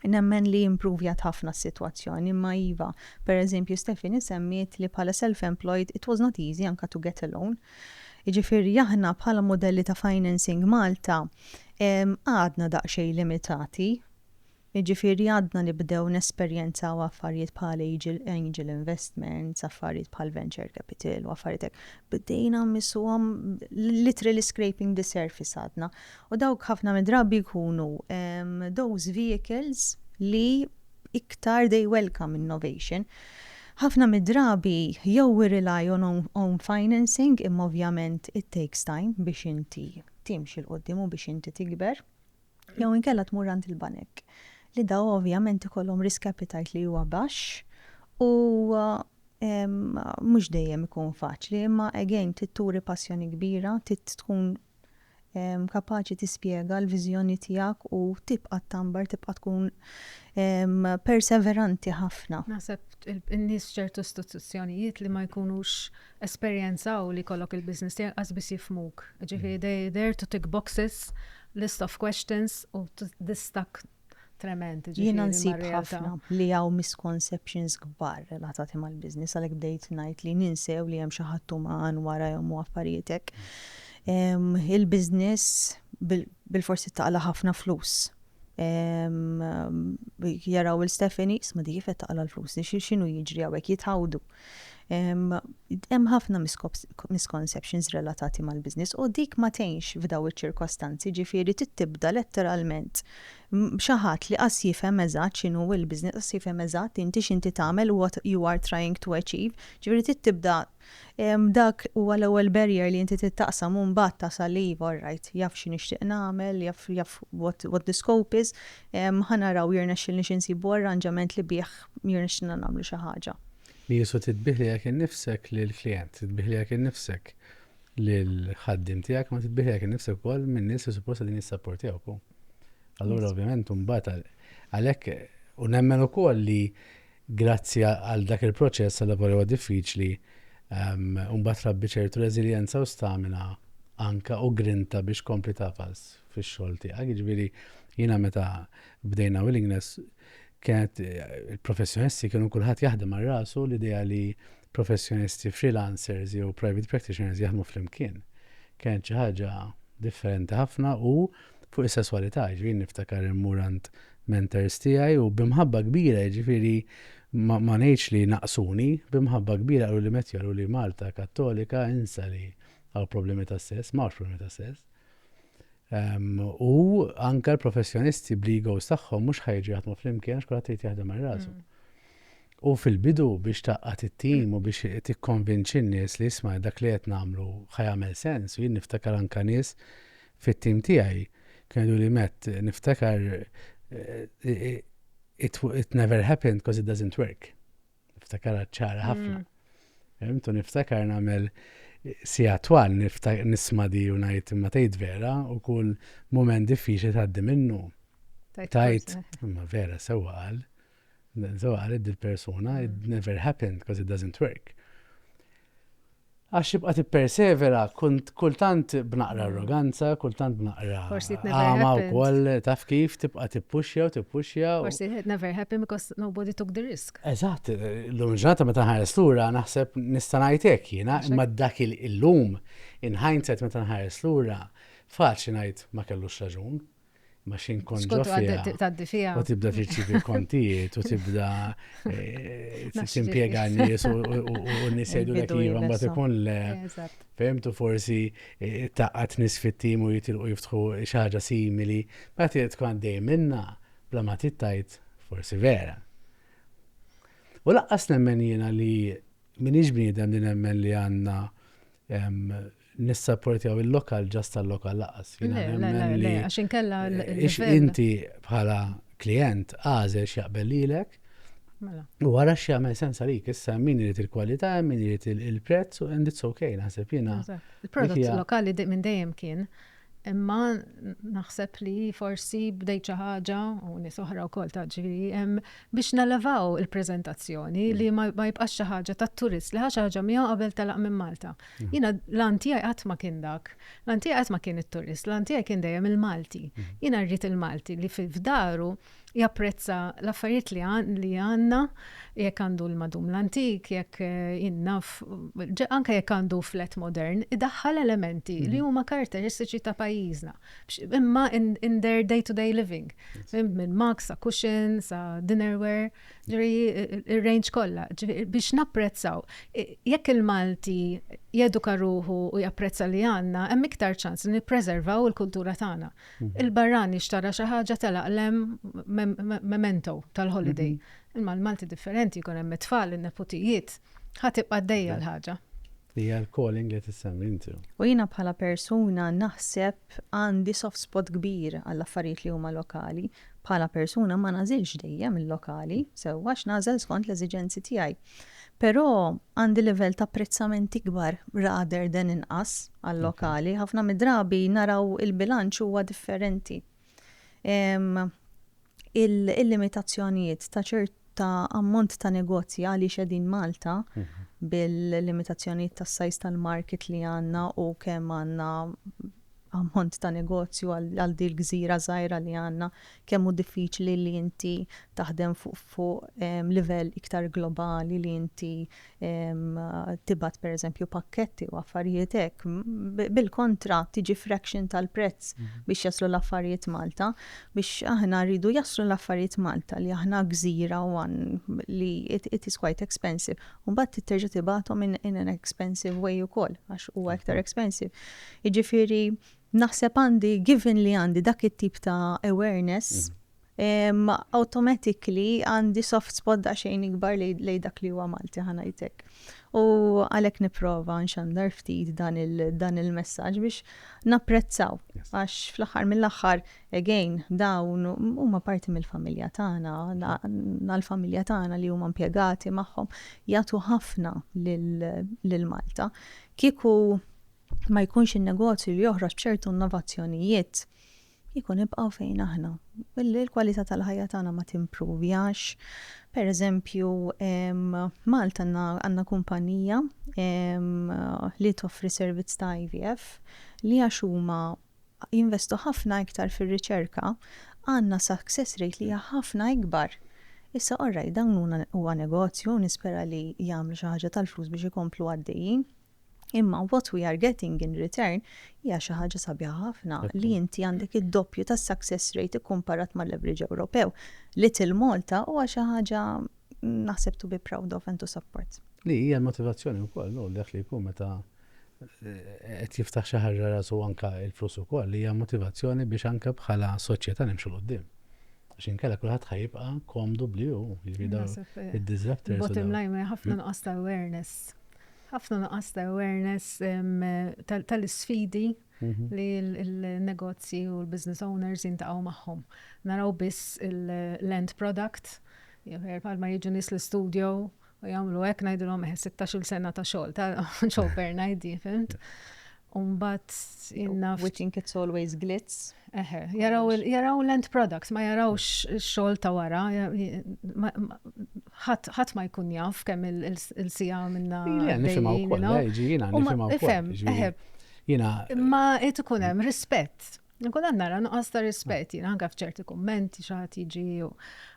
Nemmen li impruvjat ħafna s-sitwazzjoni, imma iva, per eżempju Stephanie semmiet li bħala self-employed it was not easy anka to get a loan. Jiġifieri aħna bħala modelli ta' financing Malta għadna daqsxejn limitati. Jiġifieri għadna nibdew nesperjenzaw affarijiet bħal angel, angel investments, affarijiet bħal venture capital u affarijiet hekk. Bdejna mmisuhom literally scraping the surface għadna. U dawk ħafna mid-drabi jkunu those vehicles li iktar they welcome innovation. Ħafna mid-drabi jew we rely on own, own financing imma ovvjament it takes time biex inti timxi 'l quddiem u biex inti tikber. Jew inkella tmur għand il-banek li daw ovvjament ikollhom risk appetite li huwa baxx u mhux dejjem ikun faċli, imma again trid turi passjoni kbira, trid tkun kapaċi tispjega l-viżjoni tiegħek u tibqa' ttambar, tibqa' tkun perseveranti ħafna. Naħseb in-nies ċertu istituzzjonijiet li ma jkunux esperjenzaw li jkollok il-business tiegħek qas biss jifhmuk. Ġifieri they there to tick boxes, list of questions u distakk trement. Jiena nsib ħafna li hawn misconceptions kbar relatati mal-business għalhekk bdejt ngħid li ninsew li hemm xi ħadd uman warajhom u affarijiet hekk. Il-business bilfors taqla' ħafna flus. Jaraw il-Stephanie, isma' di kif qed taqla' l-flus, x'inhu jiġri hawnhekk, jitħawdu. Hemm ħafna misconceptions relatati mal-business u dik ma tgħinx f'daw iċ-ċirkostanzi, ġifieri trid tibda letteralment xi ħadd li qas jifhem eżatt x'inhu l-business, qas jifhem eżatt inti x'inti tagħmel, what you are trying to achieve, ġifieri trid tibda dak huwa l-ewwel barrier li inti trid taqsam u mbagħad tasal li iva all right, jaf xi nixtieq nagħmel, jaf jaf what, what the scope is, ħa naraw jirnexxilniex insibu arranġament li bih jirnexxilna nagħmlu xi ħaġa. Li jisu titbih lilek innifsek lill-klijent, titbih lilek innifsek lill-ħaddiem tiegħek, ma titbih lilek innifsek ukoll min-nies li suppost qegħdin jissapportjawk. Allura ovvjament imbagħad għalhekk u nemmen ukoll li grazzi għal dak il-proċess għal huwa diffiċli mbagħad trabbi ċertu reżiljenza u stamina anka u grinta biex kompli tafas fix-xogħol tiegħek. Jiġifieri jiena meta bdejna Willingness kienet il-professjonisti kienu kulħadd jaħdem għal rasu l-idea li professjonisti freelancers jew private practitioners jaħdmu flimkien. Kienet xi ħaġa differenti ħafna u fuq is-sesswalità, ġifieri niftakar immur għand mentors tiegħi u b'imħabba kbira, ġifieri ma, ma ngħidx li naqsuni, b'imħabba kbira qalu li Matthew qalu li Malta Kattolika insa li hawn problemi ta' sess, ma problemi ta' sess. U anka l-professjonisti bl-egos tagħhom mhux ħa jiġu jaħdmu flimkien għax kulħadd irid jaħdem għal rasu. U fil-bidu biex tgħaqqad it-tim u biex tikkonvinċi n-nies li isma' dak li qed nagħmlu ħa jagħmel sens u jien niftakar anka nies fit-tim tiegħi kienu li Matt niftakar it, it never happened because it doesn't work. Niftakar ċara ħafna. Fhimt? U niftakar nagħmel sija twal nisma' di u ngħid imma tgħid vera u kull moment diffiċli tgħaddi minnu. Tajt, imma vera sewwa qal. Sewwa qal id-persuna, it never happened because it doesn't work. Għax tibqa' tippersevera, kultant b'naqra arroganza, kultant b'naqra għama wkoll, taf kif tibqa' tippuxja u tippuxja. Forsi it never happened because nobody took the risk. Eżatt, illum il-ġurnata meta nħares lura naħseb nista' ngħid hekk jiena, imma dak illum in hindsight meta nħares lura, faċli ngħid ma kellux raġun. Ma xin kont ġo fiha. U tibda tirċievi kontijiet u tibda eh, timpjega n-nies u n-nies jgħidulek iva mbagħad ikun le. Fehmtu forsi eh, taqqat nies fit-tim u jitilqu jiftħu xi ħaġa simili. Ma tkun għaddej minna bla ma tittajt forsi vera. U laqqas nemmen jiena li minix bniedem li nemmen li għandna nissapportjaw il-lokal ġast tal-lokal laqas. Le, le, le, għax inkella Inti bħala klient għażel x'jaqbel lilek. Mela. U wara x'jagħmel sens għalik, issa min irid il-kwalità, min irid il-prezz, and it's okay, naħseb jiena. Il-prodott lokali minn dejjem kien Imma naħseb li forsi bdejt xi ħaġa u nies oħra wkoll ta' ġifieri biex nelevaw il-preżentazzjoni li ma jibqax xi ħaġa tat-turist li ħa xi ħaġa miegħu qabel telaq minn Malta. Mm. Jiena l-għan tiegħi qatt ma kien dak. L-għan tiegħi qatt ma kien it-turist, l-għan tiegħi kien dejjem il-Malti. Mm. Jiena rrid il-Malti li f'daru. Japprezza l-affarijiet li li għandna, jekk għandu l-madum l-antik, jekk eh, jinnaf, anke jekk għandu flat modern, idaħħal elementi li mhm. huma karakteristiċi ta' pajjiżna. Imma in, in their day-to-day living. Minn mugs sa cushion, sa dinnerware, ġifieri il-range kollha, biex napprezzaw. Jekk il-Malti jeduka ruħu u japprezza li għandna, hemm iktar ċans li nippreservaw il-kultura tagħna. Mhm. Il-barrani xtara xi ħaġa telaq lem memento tal-holiday. Mhm. Imma l-Malti differenti jkun hemm it-tfal, in-neputijiet, ħa tibqa' għaddejja mhm. l-ħaġa. Hija l-calling li tissemmi inti. U jiena bħala persuna naħseb għandi soft spot kbir għall affarijiet li huma lokali. Bħala persuna ma nażilx dejjem il-lokali, sewwa għax nagħżel skont l-eżiġenzi tiegħi. Però għandi livell ta' apprezzament ikbar rather than inqas għal-lokali. Ħafna mid-drabi naraw il-bilanċ huwa differenti. Il-limitazzjonijiet ta' ċerta ammont ta' negozji għaliex qegħdin Malta mhm. bil-limitazzjonijiet tas-size tal-market li għandna u kemm għandna ammont ta' negozju għal dil gżira żgħira li għandna, kemm hu diffiċli li inti taħdem fuq fuq livell iktar globali li inti tibgħat pereżempju pakketti u affarijiet hekk. Bil-kontra tiġi fraction tal-prezz mhm. biex jaslu l-affarijiet Malta, biex aħna rridu jaslu l-affarijiet Malta li aħna gżira u li it, it is quite expensive. U mbagħad terġa' tibgħathom in, in an expensive way ukoll għax huwa iktar mhm. expensive. Jiġifieri naħseb għandi given li għandi dak it-tip ta' awareness mm. Automatically għandi soft spot daqsxejn ikbar lejn dak li huwa Malti ħa ngħidlek. U għalhekk nipprova nxandar ftit dan il-messaġġ biex napprezzaw. Għax fl-aħħar mill-aħħar, again, dawn huma parti mill-familja tagħna, l-familja tagħna li huma impjegati magħhom jagħtu ħafna lil Malta. Kieku ma jkunx in-negozju li joħroġ b'ċertu innovazzjonijiet, Kieku nibqgħu fejn aħna. Il-kwalità tal-ħajja tagħna ma timpruvjax. Per eżempju, Malta għandna kumpanija li toffri servizz ta' IVF li għax huma jinvestu ħafna iktar fir-riċerka, għandna success rate li hija ħafna ikbar. Issa alright, dawn huwa negozju u nispera li jagħmlu xi ħaġa tal-flus biex ikomplu għaddejjin. Imma what we are getting in return hija xi ħaġa sabiħa ħafna li inti għandek id-doppju tas-success rate ikkumparat mal-average Ewropew. Little Malta huwa xi ħaġa naħseb to be proud of and to support. Li hija l-motivazzjoni wkoll, no, dak li jkun meta eh, qed jiftaħ xi ħaġa rasu anka l-flus ukoll li hija motivazzjoni biex anke bħala soċjetà nimxu 'l quddiem. Għax inkella kulħadd ħa jibqa' komdu bli hu, jiġifieri dawn eh, id-disruptors. Bottom line ħafna nuqqas ta' awareness ħafna nuqqas ta' awareness tal-isfidi mhm. li l-negozji u l-business owners jintaqgħu magħhom. Naraw biss l-end product, bħalma jiġu nies l-studio u jagħmlu hekk ngħidulhom 16-il sena ta' xogħol ta' xogħol ngħidi, fimt? Umbat jinnaf. We think it's always glitz. Eħe, jaraw, jaraw l-end products, ma jarawx xogħol ta' wara, ħadd ma jkun jaf kemm il-sija minna. Le, nifhimha wkoll, jiena nifhimha wkoll. Eħe. Jiena. Imma qed ikun hemm rispett. Nkun għad nara nuqqas ta' rispett, jiena anke f'ċerti kummenti xi ħadd jiġi u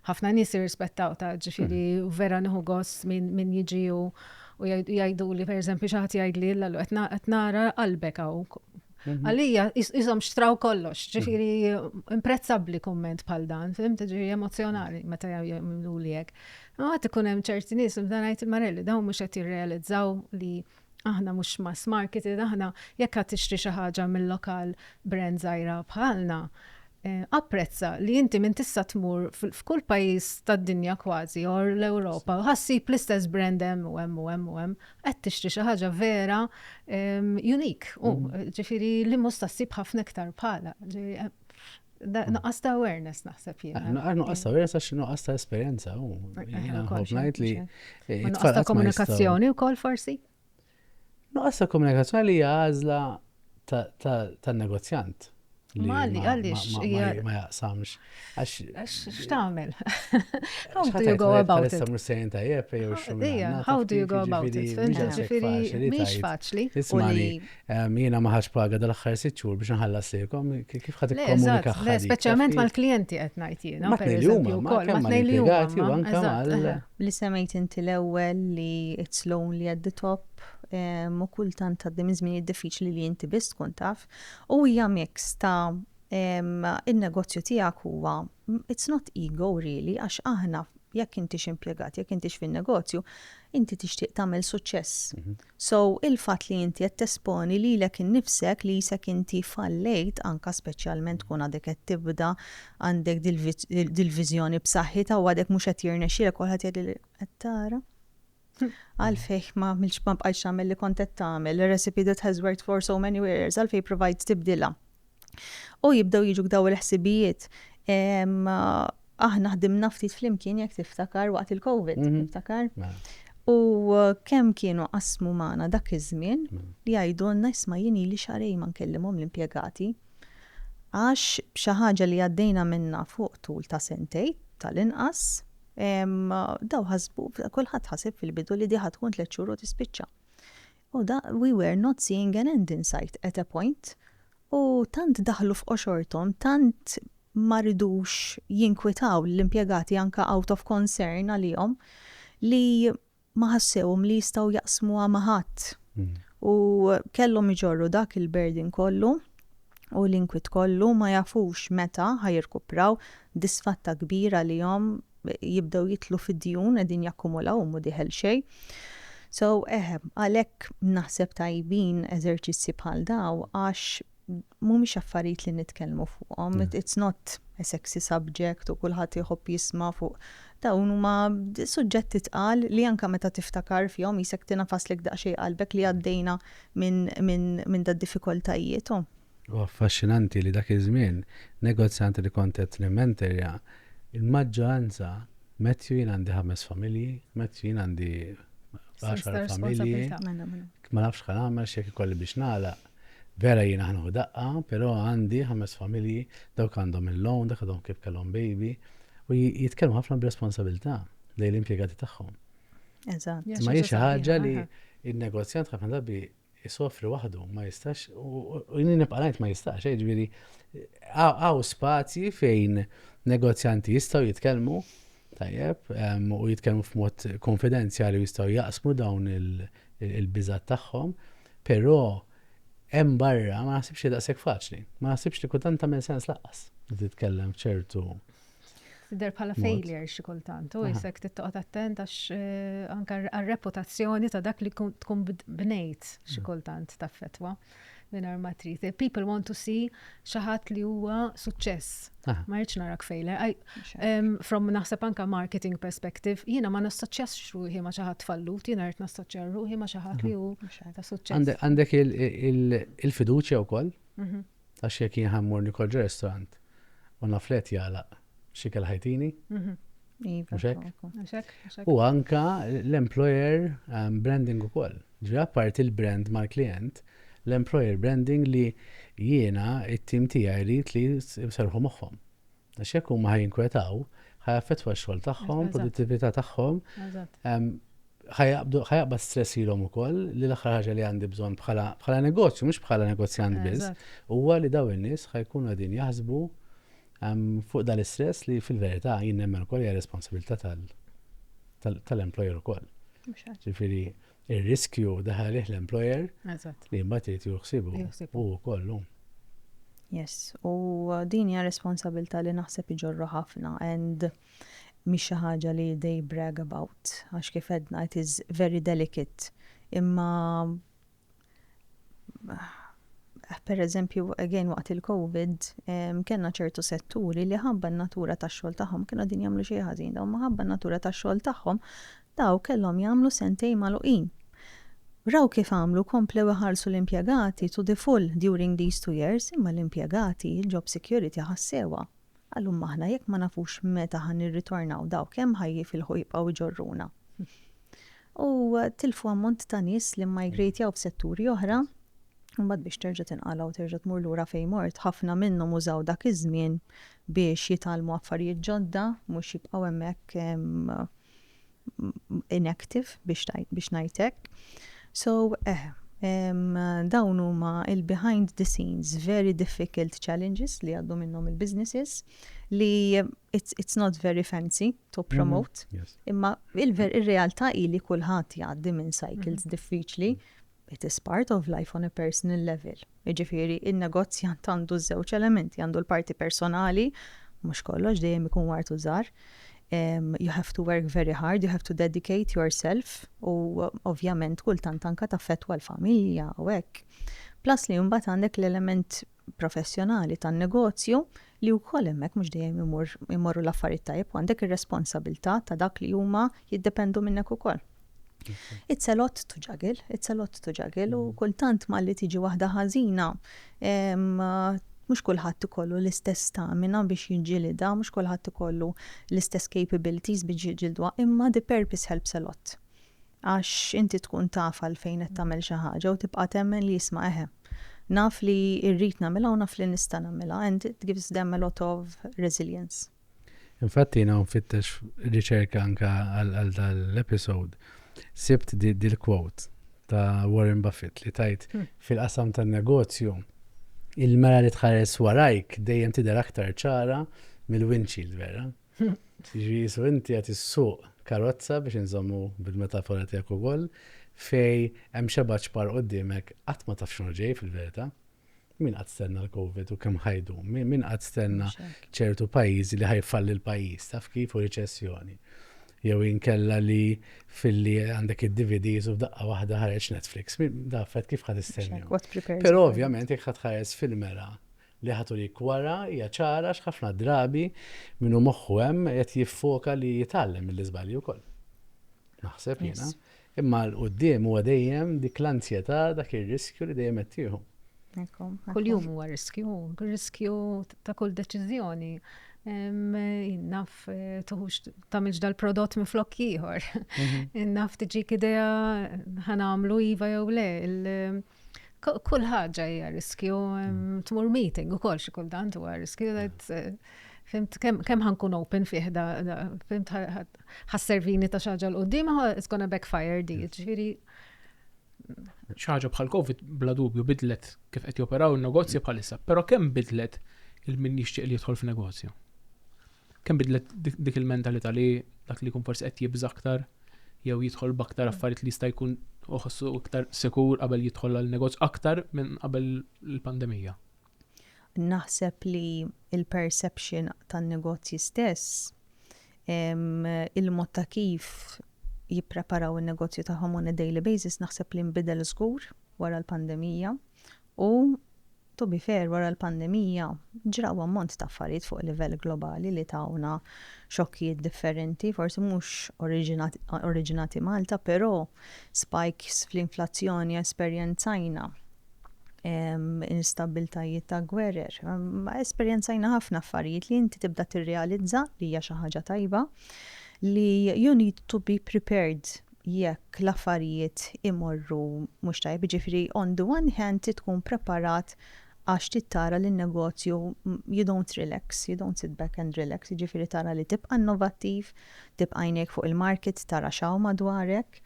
ħafna nies jirrispettaw ta' ġifieri u vera nieħu gost min jiġi u jgħidu li pereżempju xi ħadd jgħidli l qed nara qalbek hawn Mhm. Għalija, jisom xtraw kollox, ġifiri imprezzabbli kumment bħal dan, fimt, ġifiri emozjonali meta jagħmlu li hekk. Ma għad ikun hemm ċerti nies meta ngħid il-Marelli dawn mhux qed jirrealizzaw li aħna mhux mass marketed, aħna jekk qed tixtri xi ħaġa mill-lokal brand żgħira bħalna, eh, apprezza li inti minn tista' tmur f'kull pajjiż tad-dinja kważi or l-Ewropa, ħassib l-istess brand hemm u hemm u hemm u hemm, qed tixtri xi ħaġa vera unique u mm. ġifieri li mhux ssib ħafna iktar bħala. Eh, mm. Nuqqas ta' awareness naħseb jien. Eh, nuqqas ta' awareness għax nuqqas ta' esperjenza. Ngħid li nuqqas ta' komunikazzjoni wkoll forsi. Nuqqas ta' komunikazzjoni li hija għażla tan-negozjant. Li Ma li għaliex ma jaqsamx. Għax x'tagħmel? How do you go about it? Mhux sejn tajjeb jew xu. How do you go about it? Ġifieri mhix faċli. Ismani, jiena ma ħadx paga dal-aħħar sitt xhur biex nħallas lilkom, kif ħadd ikkomunika ħadd? Speċjalment mal-klijenti qed ngħid jiena. Ma tnejn li huma, ma tnejn li huma anke mal. Li semmejt inti l-ewwel li it's lonely at the top u kultant tgħaddi minn żminijiet diffiċli li inti biss tkun taf. U hija mix ta' in-negozju tiegħek huwa it's not ego really għax aħna jekk intix impjegat, jekk intix fin-negozju, inti tixtieq tagħmel suċċess. So il-fatt li inti qed tesponi lilek innifsek li jisek inti fallejt anka speċjalment tkun għadek qed tibda għandek dil-viżjoni b'saħħitha u għadek mhux qed jirnexxielek kulħadd jgħidli qed tara. Għalfejn ma għamiltx ma bqajtx tagħmel li kont qed tagħmel, a recipe that has worked for so many years, għalfejn provajt tibdilha. U jibdew jiġuk daw il-ħsibijiet. Aħna ħdimna ftit flimkien jekk tiftakar waqt il-Covid, tiftakar? Mela. U kemm kienu qasmu magħna dak iż-żmien li jgħidulna isma' jien ili xahrejn ma nkellimhom l-impjegati. Għax xi ħaġa li għaddejna minnha fuq tul ta' sentejn tal-inqas, Daw ħasbu, kulħadd ħaseb fil-bidu li di ħa tkun tlett xhur u tispiċċa. U da, we were not seeing an end in sight at a point. U tant daħlu f'qoxorthom, tant ma ridux jinkwitaw l-impjegati anka out of concern għalihom li ma ħassewhom li jistgħu jaqsmuha ma' ħadd. U kellhom iġorru dak il-burden kollu u l-inkwiet kollu ma jafux meta ħa jirkupraw, disfatta kbira għalihom, jibdew jidħlu fid-djun qegħdin jakkumulaw u mhu dieħel xejn. So eħe, għalhekk naħseb tajbin eżerċizzji bħal daw għax mhumiex affarijiet li nitkellmu fuqhom, it's not a sexy subject u kulħadd iħobb jisma' fuq dawn huma suġġetti tqal li anke meta tiftakar fihom qisek tingħafaslek daqsxejn qalbek li għaddejna minn minn minn dad-diffikoltajiet u. U affaxxinanti li dak iż-żmien negozjanti li kont qed nimmenterja, il-maġġoranza, Matthew jien għandi ħames familji, Matthew jien għandi għaxar familji, ma nafx x'ħa nagħmel x'jekk ikolli biex nagħlaq. Vera jiena ħa nieħu daqqa, però għandi ħames familji, dawk għandhom il-loan, dak għadhom kif kellhom baby, u jitkellmu ħafna b'responsabilità lejn l-impjegati tagħhom. Eżatt. Ma hi xi ħaġa li n-negozjant ħafna drabi isofri waħdu, ma jistax, u jien nibqa' ngħid ma jistax, eh, jiġifieri hawn spazji fejn negozjanti jistgħu jitkellmu, tajjeb, u jitkellmu f'mod konfidenzjali u jistgħu jaqsmu dawn il-biżgħat tagħhom, però hemm barra ma naħsibx li daqshekk faċli. Ma naħsibx li kultant tagħmel sens laqqas li titkellem f'ċertu Tidher bħala failure xi kultant, u jisek tittoqgħod attent għax eh, anke għar-reputazzjoni ta' dak li tkun bnejt xi mm. kultant taffetwa mingħajr ma trid. People want to see xi ħadd li huwa suċċess. Ma rridx narak failure. From naħseb anka marketing perspective, jiena ma nassoċjax ruħi ma xi ħadd fallut, jiena rrid nassoċja ruħi ma xi ħadd li hu ta' suċċess. Għandek il-fiduċja wkoll? Mhm. Għax jekk jien ħa mmur nikol ġo restaurant u naf li qed jagħlaq x'ikel ħajtini? Mhm. Iva, Mhux hekk? U anka l-employer branding ukoll. Ġifieri apparti l-brand mal-klient, l-employer branding li jiena it-tim tiegħi jrid li jserrħu moħħhom. Għax jekk huma ħa jinkwetaw, ħa jaffettwa x-xogħol tagħhom, produttività tagħhom. Ħa jaqbad stress lilhom ukoll li l-aħħar ħaġa li għandi bżonn bħala negozju, mhux bħala negozjant biss, huwa li dawn in-nies ħa jkunu qegħdin jaħsbu fuq dal-istress li fil-verità jien nemmen ukoll hija responsabilità tal-employer ukoll. Ġifieri ir-riskju daħal għalih l-employer li mbagħad irid jieħu ħsiebu hu wkoll hu. Yes, u din hija responsabilità li naħseb iġorru ħafna and mhix xi ħaġa li they brag about għax kif għedna it is very delicate. Imma per eżempju, again waqt il-Covid, kellna ċertu setturi li ħabba n-natura tax-xogħol tagħhom kienu qegħdin jagħmlu xejn ħażin, dawn ma ħabba n-natura tax-xogħol tagħhom daw kellhom jagħmlu sentejn magħluqin. Raw kif għamlu komplew iħallsu l-impjegati to the full during these 2 years imma l-impjegati il-job security ħassewha. Qalu imma aħna jekk ma nafux meta ħa nirritornaw daw kemm ħa jifilħu jibqgħu jġorruna. U tilfu ammont ta' nies li migrate-jaw f'setturi oħra. Imbagħad biex terġa' tinqala' u terġa' tmur lura fejn mort, ħafna minnhom użaw dak iż-żmien biex jitgħallmu affarijiet ġodda, mhux jibqgħu hemmhekk inactive biex biex ngħid hekk. So, eh, dawn huma il-behind the scenes very difficult challenges li għaddu minnhom il-businesses li it's, it's not very fancy to mhm, promote. Mm -hmm. yes. Imma il-realtà hi li kulħadd jgħaddi minn cycles mm -hmm. diffiċli It is part of life on a personal level. Jiġifieri, in-negozjant għandu żewġ elementi, għandu l-parti personali, mhux kollox dejjem ikun ward u żgħar. You have to work very hard, you have to dedicate yourself u ovvjament kultant anke taffettwa l-familja u hekk. Plus li mbagħad għandek l-element professjonali tan-negozju li wkoll hemmhekk mhux dejjem imur imorru l-affarijiet tajjeb u għandek ir-responsabilità ta' dak li huma jiddependu minnek ukoll. It's a lot to juggle, it's a lot to juggle u mm. kultant malli tiġi waħda ħażina mhux kulħadd ikollu l-istess stamina biex jiġġilidha, mhux kulħadd ikollu l-istess capabilities biex jiġġildwa, imma the purpose helps a lot. Għax inti tkun taf għalfejn qed tagħmel xi ħaġa u tibqa' temmen li isma' eħe, naf li rrid nagħmilha u naf li nista' nagħmilha and it gives them a lot of resilience. Infatti jiena nfittex riċerka anka għal dal-episode, sibt dil-quote ta' Warren Buffett li tajt hmm. fil-qasam tan-negozju il-mera li tħares warajk dejjem tidher aktar ċara mill-windshield vera. Jiġifieri qisu inti qed issuq karozza biex inżommu bil-metafora tiegħek ukoll fej hemm xebgħa ċpar quddiemek qatt ma taf x'inhu ġej fil-verità. Min qatt stenna l-Covid u kemm ħa jdum? Min qatt stenna ċertu pajjiżi li ħa jfalli l-pajjiż, taf kif u riċessjoni. Jew inkella li filli għandek id-DVDs u f'daqqa waħda ħareġ Netflix. Dafet kif ħa tistenni. Però ovvjament jekk ħa tħares fil-mera li ħa turik wara hija ċara għax ħafna drabi min hu moħħu hemm qed jiffoka li jitgħallem mill-iżbalji wkoll. Naħseb jiena. Imma 'l quddiem huwa dejjem dik l-anzjetà, dak ir-riskju li dejjem qed tieħu. Kuljum huwa riskju, riskju ta' kull deċiżjoni. Naf eh, tuħux tagħmilx dal-prodott minn flok ieħor. Mhm. Naf tiġik idea ħanamlu iva jew le. Kull ħaġa hija riskju, mm. tmur meeting ukoll xi kultant huwa riskju that eh, fimt kemm ħankun open fih da, fimt ħasservini ta' xi ħaġa l qudiem it's gonna backfire di, ġifieri. Xi ħaġa bħal Covid bla dubju bidlet kif qed joperaw in-negozji bħalissa, però kemm bidlet il-min jixtieq li jidħol f'negozju? Kemm bidlet dik il-mentalità li dak li jkun forsi qed jibża' aktar jew jidħol b'aktar affarijiet li jista' jkun uħossu iktar sikur qabel jidħol għal negozju aktar minn qabel il-pandemija? Naħseb li il-perception tan-negozji stess, il-mod ta' kif jippreparaw in-negozju tagħhom on a daily basis naħseb li nbidel żgur wara l-pandemija u To be fair, wara l-pandemija ġraw ammont ta' affarijiet fuq livell globali li tawna xokkijiet differenti, forsi mhux oriġinati Malta, però spikes fl-inflazzjoni esperjenzajna, instabbiltajiet ta' gwerer, esperjenzajna ħafna affarijiet li inti tibda tirrealizza li hija xi ħaġa tajba li you need to be prepared jekk l-affarijiet imorru mhux tajjeb. Jiġifieri on the one hand trid tkun preparat għax trid tara li n-negozju you don't relax, you don't sit back and relax, jiġifieri tara li tibqa' innovattiv, tibqa' għajnejk fuq il-market, tara x'hawn madwarek.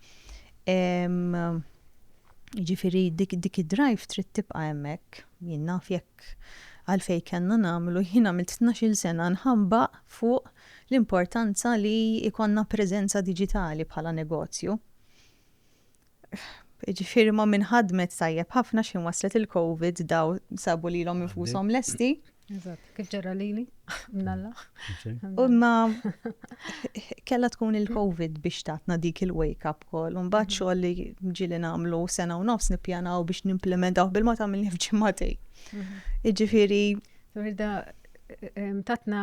Jiġifieri dik dik id-drive trid tibqa' hemmhekk. Jien naf jekk għalfejn kellna nagħmlu, jien għamilt 12-il sena nħambaq fuq l-importanza li jkollna preżenza diġitali bħala negozju. Jiġifieri ma' min ħadmet tajjeb ħafna x'ħin waslet il-Covid daw sabu lilhom infushom lesti. Eżatt, kif ġara lili, mnalla. Imma kellha tkun il-Covid biex tatna dik il-wake up call. U mbagħad mhm. xogħol li ġieli nagħmlu sena u nofs nippjanaw biex nimplementaw bil-mod għamilni f'ġimgħatej. Mhm. Jiġifieri. Tatna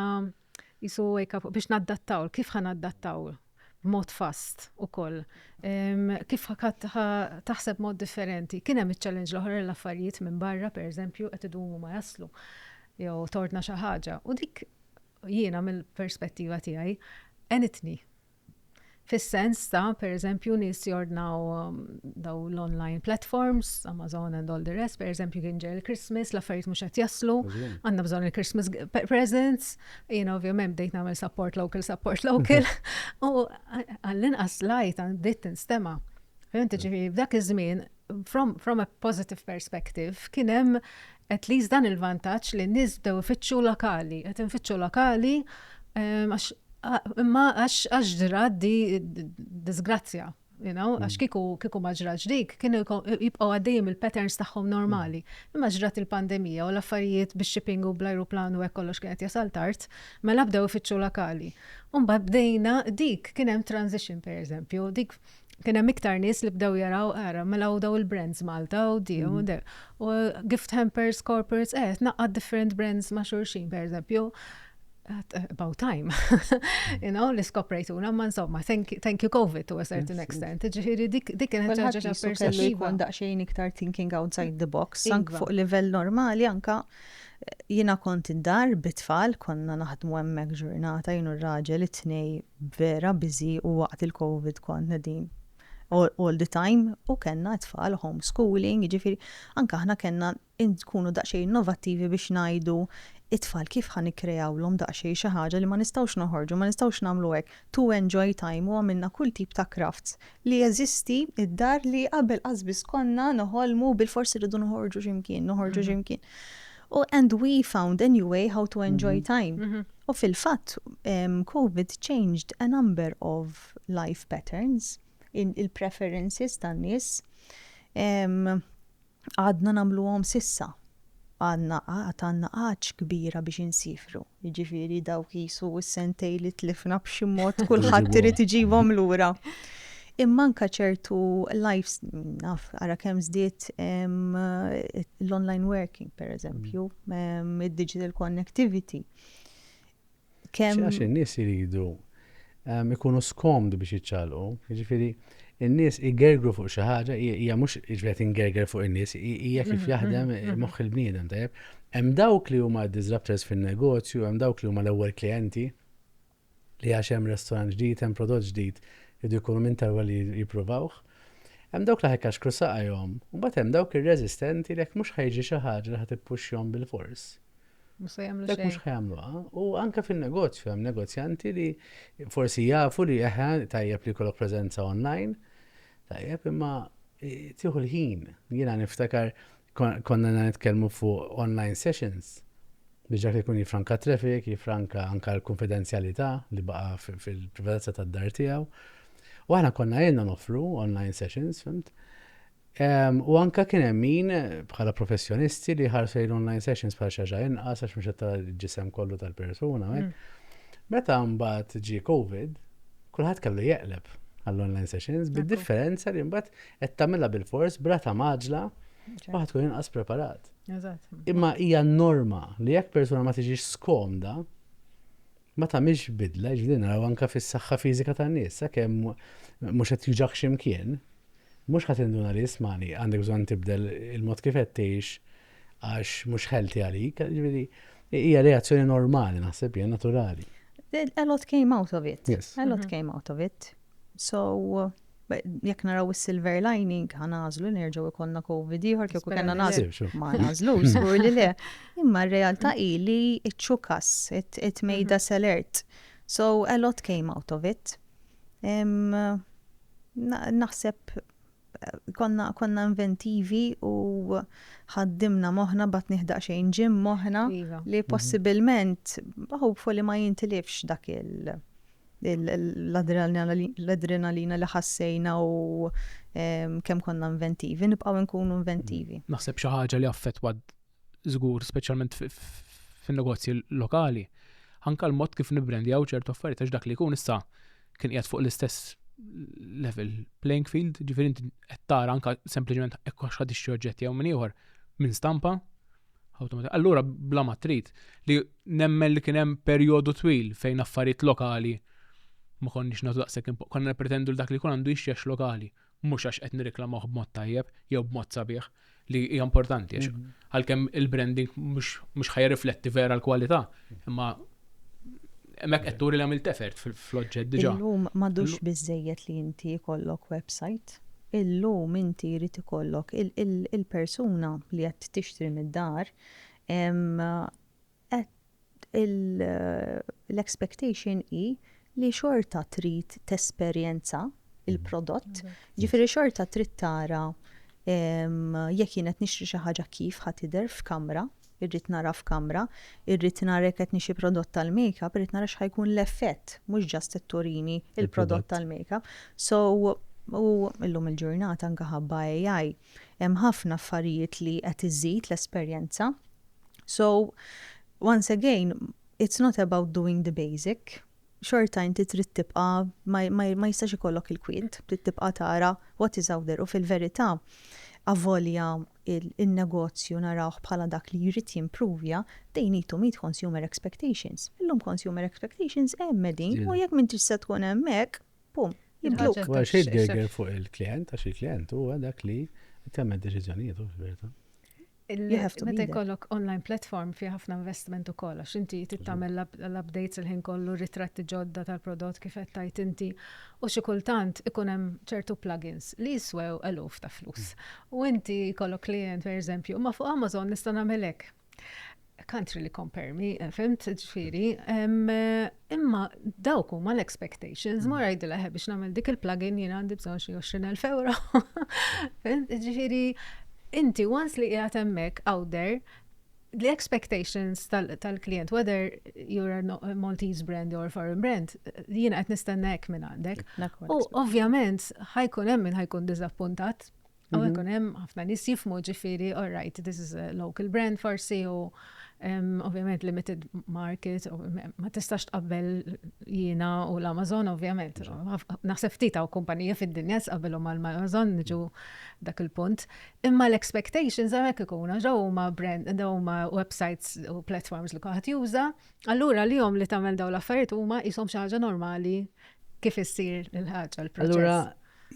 jisu wake up biex naddattaw, kif ħa naddattaw b'mod fast ukoll. Kif taħseb mod differenti. Kien hemm iċ-challenge l-oħra l-affarijiet minn barra, pereżempju, qed idumu ma jaslu jew tordna xi ħaġa. U dik jiena mill-perspettiva tiegħi għenitni. Fis-sens ta', per eżempju, nies jordnaw daw l-online platforms, Amazon and all the rest, per eżempju kien ġej il-Christmas, l-affarijiet mhux qed jaslu, għandna bżonn il-Christmas presents, jiena ovvjament bdejt nagħmel support local, support local, u għall-inqas lajt bdiet tinstema'. Fhimt, ġifieri f'dak iż-żmien, from, from a positive perspective, kien hemm at least dan il-vantaġġ li n-nies bdew ifittxu lokali, qed infittxu lokali għax imma għax ġrat di disgrazzja. You know, għax kieku kieku ma ġratx dik, kienu jibqgħu għaddejjin il-patterns tagħhom normali. Imma ġrat il-pandemija u l-affarijiet bix-shipping u bl-ajruplan u hekk kollox kienet jasal tard, mela bdew ifittxu lokali. U mbagħad bdejna dik kien hemm transition pereżempju, dik kien hemm iktar nies li bdew jaraw ara mela u daw il-brands Malta u di u de. U gift hampers, corporates, eh, tnaqqad different brands ma' xulxin, per eżempju. About time. You know, li skoprejtuna, ma insomma, thank you, thank you COVID to a certain extent. Ġifieri dik dik kienet ħaġa ta' kellu jkun daqsxejn iktar thinking outside the box, anke fuq livell normali anka jiena kont id-dar bit-tfal, konna naħdmu hemmhekk ġurnata jien u r-raġel it-tnej vera busy u waqt il-Covid kont qegħdin all, all the time u kellna t-tfal homeschooling, jiġifieri anke aħna kellna nkunu daqsxejn innovattivi biex ngħidu it-tfal kif ħa nikkreawlhom daqsxejn xi ħaġa li ma nistgħux noħorġu, ma nistgħux nagħmlu hekk, to enjoy time u għamilna kull tip ta' crafts li jeżisti id-dar li qabel qas biss konna noħolmu bilfors irridu noħorġu xi mkien, noħorġu xi mkien. U and we found a new way how to enjoy time. U fil-fatt, COVID changed a number of life patterns, il-preferences tan-nies. Għadna nagħmluhom s'issa. Għadna għad għandna għatx kbira biex insifru. Jiġifieri dawk qisu s-sentej li tlifna b'xi mod kulħadd irid iġibhom lura. Imma anke ċertu lives, naf, ara kemm żdied l-online working, per eżempju, id-digital connectivity. Kemm. Għax in-nies iridu ikunu skomdu biex jiċċaqlqu. Jiġifieri, in-nies igergru fuq xi ħaġa, hija mhux jiġifieri qed ingerger fuq in-nies, hija kif jaħdem moħħ il-bniedem, tajjeb. Hemm dawk li huma disruptors fin-negozju, hemm dawk li huma l-ewwel klijenti li għax hemm restorant ġdid, hemm prodott ġdid, jridu jkunu minn tal-ewwel li jippruvawh. Hemm dawk li ħa jkaxkru saqajhom, u mbagħad hemm dawk ir-reżistenti li jekk mhux ħa jiġri xi ħaġa li ħa tippuxxjhom bilfors. Mhux se jagħmlu Dak mhux xejn. ħa jagħmluha. U anke fin-negozju hemm negozjanti li forsi jafu li eħe tajjeb li jkollok preżenza online, tajjeb imma eh, tieħu l-ħin. Jiena niftakar konna nitkellmu fuq online sessions biex dak li jkun jifranka traffic, jifranka anka l-konfidenzjalità li baqa' fil-privatezza tad-dar tiegħu. U aħna konna ilna noffru online sessions, fhimt? U anka kien hemm min bħala professjonisti li ħarsu lejn online sessions bħala xi ħaġa inqas għax mhux qed tara l-ġisem kollu tal-persuna. Meta mbagħad ġie Covid, kulħadd kellu jeqleb għall-online sessions, bid-differenza li mbagħad qed tagħmilha bilfors b'rata mgħaġġla u ħa tkun inqas preparat. Imma hija norma li jekk persuna ma tiġix skomda, ma tagħmilx bidla, jiġifieri naraw anke fis-saħħa fiżika tan-nies, sakemm mhux qed juġgħek xi mkien, mhux ħa tinduna li ismagħni għandek bżonn tibdel il-mod kif qed tgħix għax mhux healthy għalik, jiġifieri hija reazzjoni normali naħseb jien naturali. A lot came out of it. Yes. A lot came out of it. So, jekk naraw is-silver lining, ħa nagħżlu nerġgħu ikollna COVID ieħor kieku kellna nagħżlu. Ma nagħżlux, żgur li le. Imma r-realtà hi li it shook us, it, it made us alert. So a lot came out of it. Naħseb konna, konna inventivi u ħaddimna moħħna bat daqsxejn ġim moħħna iva. li possibilment hopefully ma jintilifx dak il- l-adrenalina li ħassejna u kemm konna inventivi, nibqgħu nkunu inventivi. Naħseb xi ħaġa li affettwa żgur, speċjalment fin-negozji lokali, anka l-mod kif nibbrandjaw ċertu affarijiet għax dak li jkun issa kien qiegħed fuq l-istess level playing field, ġifieri inti qed tara anka sempliċement hekk għax ħa tixtri oġġetti jew minn ieħor minn stampa Automatik. Allura bla ma trid li nemmen li kien hemm perjodu twil fejn affarijiet lokali ma konniex nagħtu daqshekk konna nippretendu li dak li jkun għandu jixtri lokali, mhux għax qed nirreklamawh b'mod tajjeb jew b'mod sabiħ li hija importanti għax mhm. għalkemm il-branding mhux ħajrifletti vera l-kwalità, imma. Hemmhekk qed turi li għamilt effort fl-oġġett diġà. Illum m'għadux biżżejjed li inti jkollok website. Illum inti jrid ikollok il-persuna li qed tixtri mid-dar qed l-expectation hi li xorta trid tesperjenza il-prodott, ġifieri xorta trid tara jekk jien qed nixtri xi ħaġa kif ħa tidher f'kamra, irrid nara f'kamra, irrid nara jekk qed nixtri prodott tal-makeup, irrid nara x'ħa jkun l-effett, mhux just qed turini il-prodott tal-makeup. So, u illum il-ġurnata anke ħabba AI, hemm ħafna affarijiet li qed iżid l-esperjenza. So, once again, it's not about doing the basic. Xorta inti trid tibqa' ma, ma, ma jistax ikollok il-kwiet, trid tibqa' tara what is out there u fil-verità avolja il-negozju narawh bħala dak li jrid jimpruvja, they need to meet consumer expectations. Illum consumer expectations hemm qegħdin u jekk m'intix se tkun hemmhekk, pum, jibdluk. Wara xejn tgerger fuq il-klient, għax il-klient huwa dak li tagħmel deċiżjonijiet u fil-verità. You have to Meta be there. jkollok online platform fi ħafna investiment ukoll għax inti trid tagħmel l-updates il-ħin kollu, ritratti ġodda tal-prodott kif qed tgħid inti. U xi kultant ikun hemm ċertu plugins li jiswew eluf ta' flus. U inti jkollok klient pereżempju, ma fuq Amazon nista' nagħmel hekk. Can't really compare me, fhimt, ġifieri. Imma dawk huma l-expectations, mur għidilha biex nagħmel dik il-plugin jiena għandi bżonn xi 20,000 euro. Fhimt, ġifieri, inti once li qiegħed hemmhekk out there, the expectations tal-klient, whether you're a Maltese brand or foreign brand, jiena qed nistenna hekk minn għandek. U ovvjament ħa jkun hemm min ħa jkun diżappuntat. U jkun hemm ħafna nies jifhmu ġifieri, all right, this is a local brand forsi u ovvjament limited market, u ma tistax tqabbel jiena u l-Amazon ovvjament. Naħseb ftit hawn kumpanija fid-dinja tqabbelhom mal-Amazon niġu dak il-punt. Imma l-expectations hemmhekk ikunu daw huma brand, daw huma websites u platforms li kulħadd juża. Allura li jom li tagħmel daw l-affarijiet huma qishom xi ħaġa normali kif issir il-ħaġa l-proċess. Allura,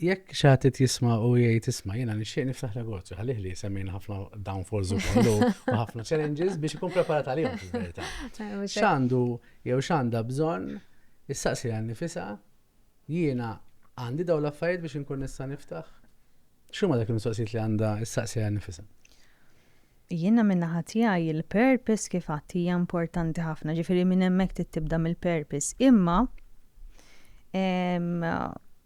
jekk xi ħadd jisma' u jgħid isma' jiena nixtieq niftaħ negozju, ħallih li semmejna ħafna downfalls u kollu u ħafna challenges biex ikun preparat għalihom fil-verità. X'għandu jew x'għandha bżonn issaqsi għal nifisha jiena għandi dawn l-affarijiet biex inkun nista' niftaħ? X'huma dak il-mistoqsijiet li għandha issaqsi għal nifisha? Jiena min-naħa tiegħi il-purpose kif għedt hija importanti ħafna, ġifieri minn hemmhekk trid tibda mill-purpose. Imma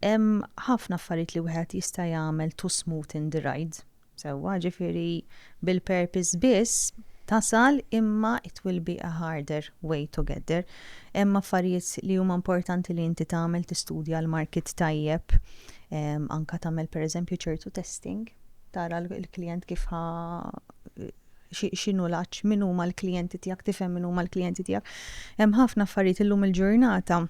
hemm ħafna affarijiet li wieħed jista' jagħmel to smoothen the ride. Sewwa, ġifieri bil-purpose biss tasal imma it will be a harder way to get there. Hemm affarijiet li huma importanti li inti tagħmel tistudja l-market tajjeb, anka tagħmel pereżempju ċertu testing, tara l-klient kif ħa x'inhu l-għatx, min huma l-klijenti tiegħek, tifhem min huma l-klijenti tiegħek. Hemm ħafna affarijiet illum il-ġurnata.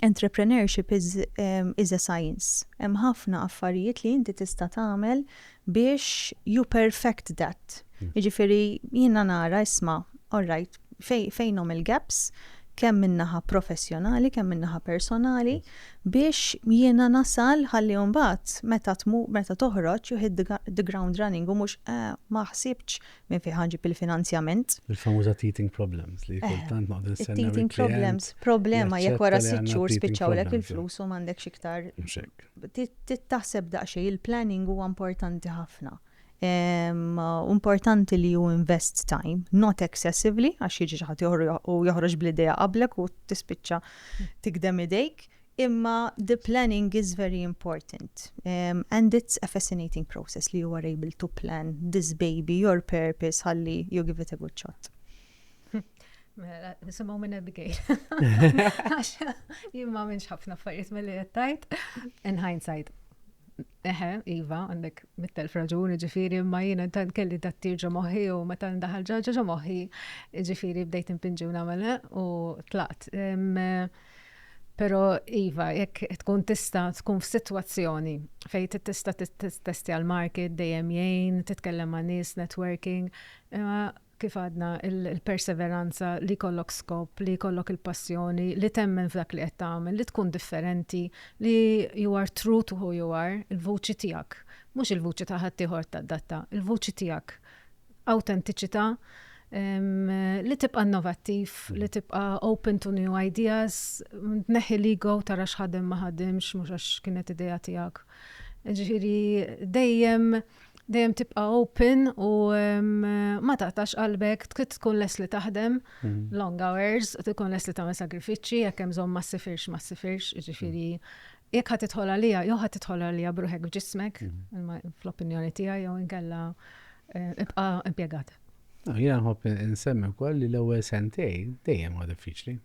Entrepreneurship is a science. Hemm ħafna affarijiet li inti tista' tagħmel biex you perfect that. Jiġifieri jiena nara isma' all right, fejnhom il-gaps, kemm min-naħa professjonali, kemm min-naħa personali, biex jiena nasal ħalli mbagħad meta tmu meta toħroġ you hit the ground running u mhux ma ħsibtx minn fejn ħa nġib il-finanzjament. Il-famuża teething problems li kultant noqgħdu nistennew. Teething problems, problema jekk wara 6 xhur spiċċawlek il-flus u m'għandekx iktar. Taħseb daqsxejn il-planning huwa importanti ħafna. Importanti li you invest time, not excessively, għax jiġi xi ħadd u joħroġ bl-idea qablek u tispiċċa tikdem idejk, imma the planning is very important. And it's a fascinating process li you are able to plan this baby, your purpose, ħalli you give it a good shot. Mela, nisimgħu minn Abigail. Jien ma minx ħafna affarijiet milli qed tgħid. In hindsight. Eħe, Iva, għandek 100,000 raġuni, ġifieri, imma jiena tant kelli dat-tir ġo moħħi u meta ndaħal ġo ġo moħħi, ġifieri bdejt impinġi u nagħmel u tlaqt. Pero Iva, jekk tkun tista' tkun f'sitwazzjoni fejn tista' testja l-market, dejjem jgħin, titkellem ma' nies, networking, imma kif għadna il-perseveranza li jkollok skop, li jkollok il-passjoni, li temmen f'dak li qed tagħmel, li tkun differenti, li you are true to who you are, il-vuċi tiegħek, mhux il-vuċi ta' ħaddieħor tadatta, il-vuċi tiegħek. Autentiċità. Li tibqa' innovattiv, li tibqa' open to new ideas, tneħħi l-ego tara x'ħadem ma ħadimx mhux għax kienet idea tiegħek. Ġifieri dejjem dejjem tibqa' open u ma taqtax qalbek, tkun lest li taħdem long hours, tkun lest li tagħmel sagrifiċċji, jekk hemm bżonn ma ssifirx ma ssifirx, ġifieri jekk ħa tidħol għaliha, jew ħa tidħol għaliha b'ruħek b'ġismek, fl-opinjoni tiegħi jew inkella eh, ibqa' impjegat. Jiena nħobb insemmi wkoll li l-ewwel sentej dejjem huwa diffiċli.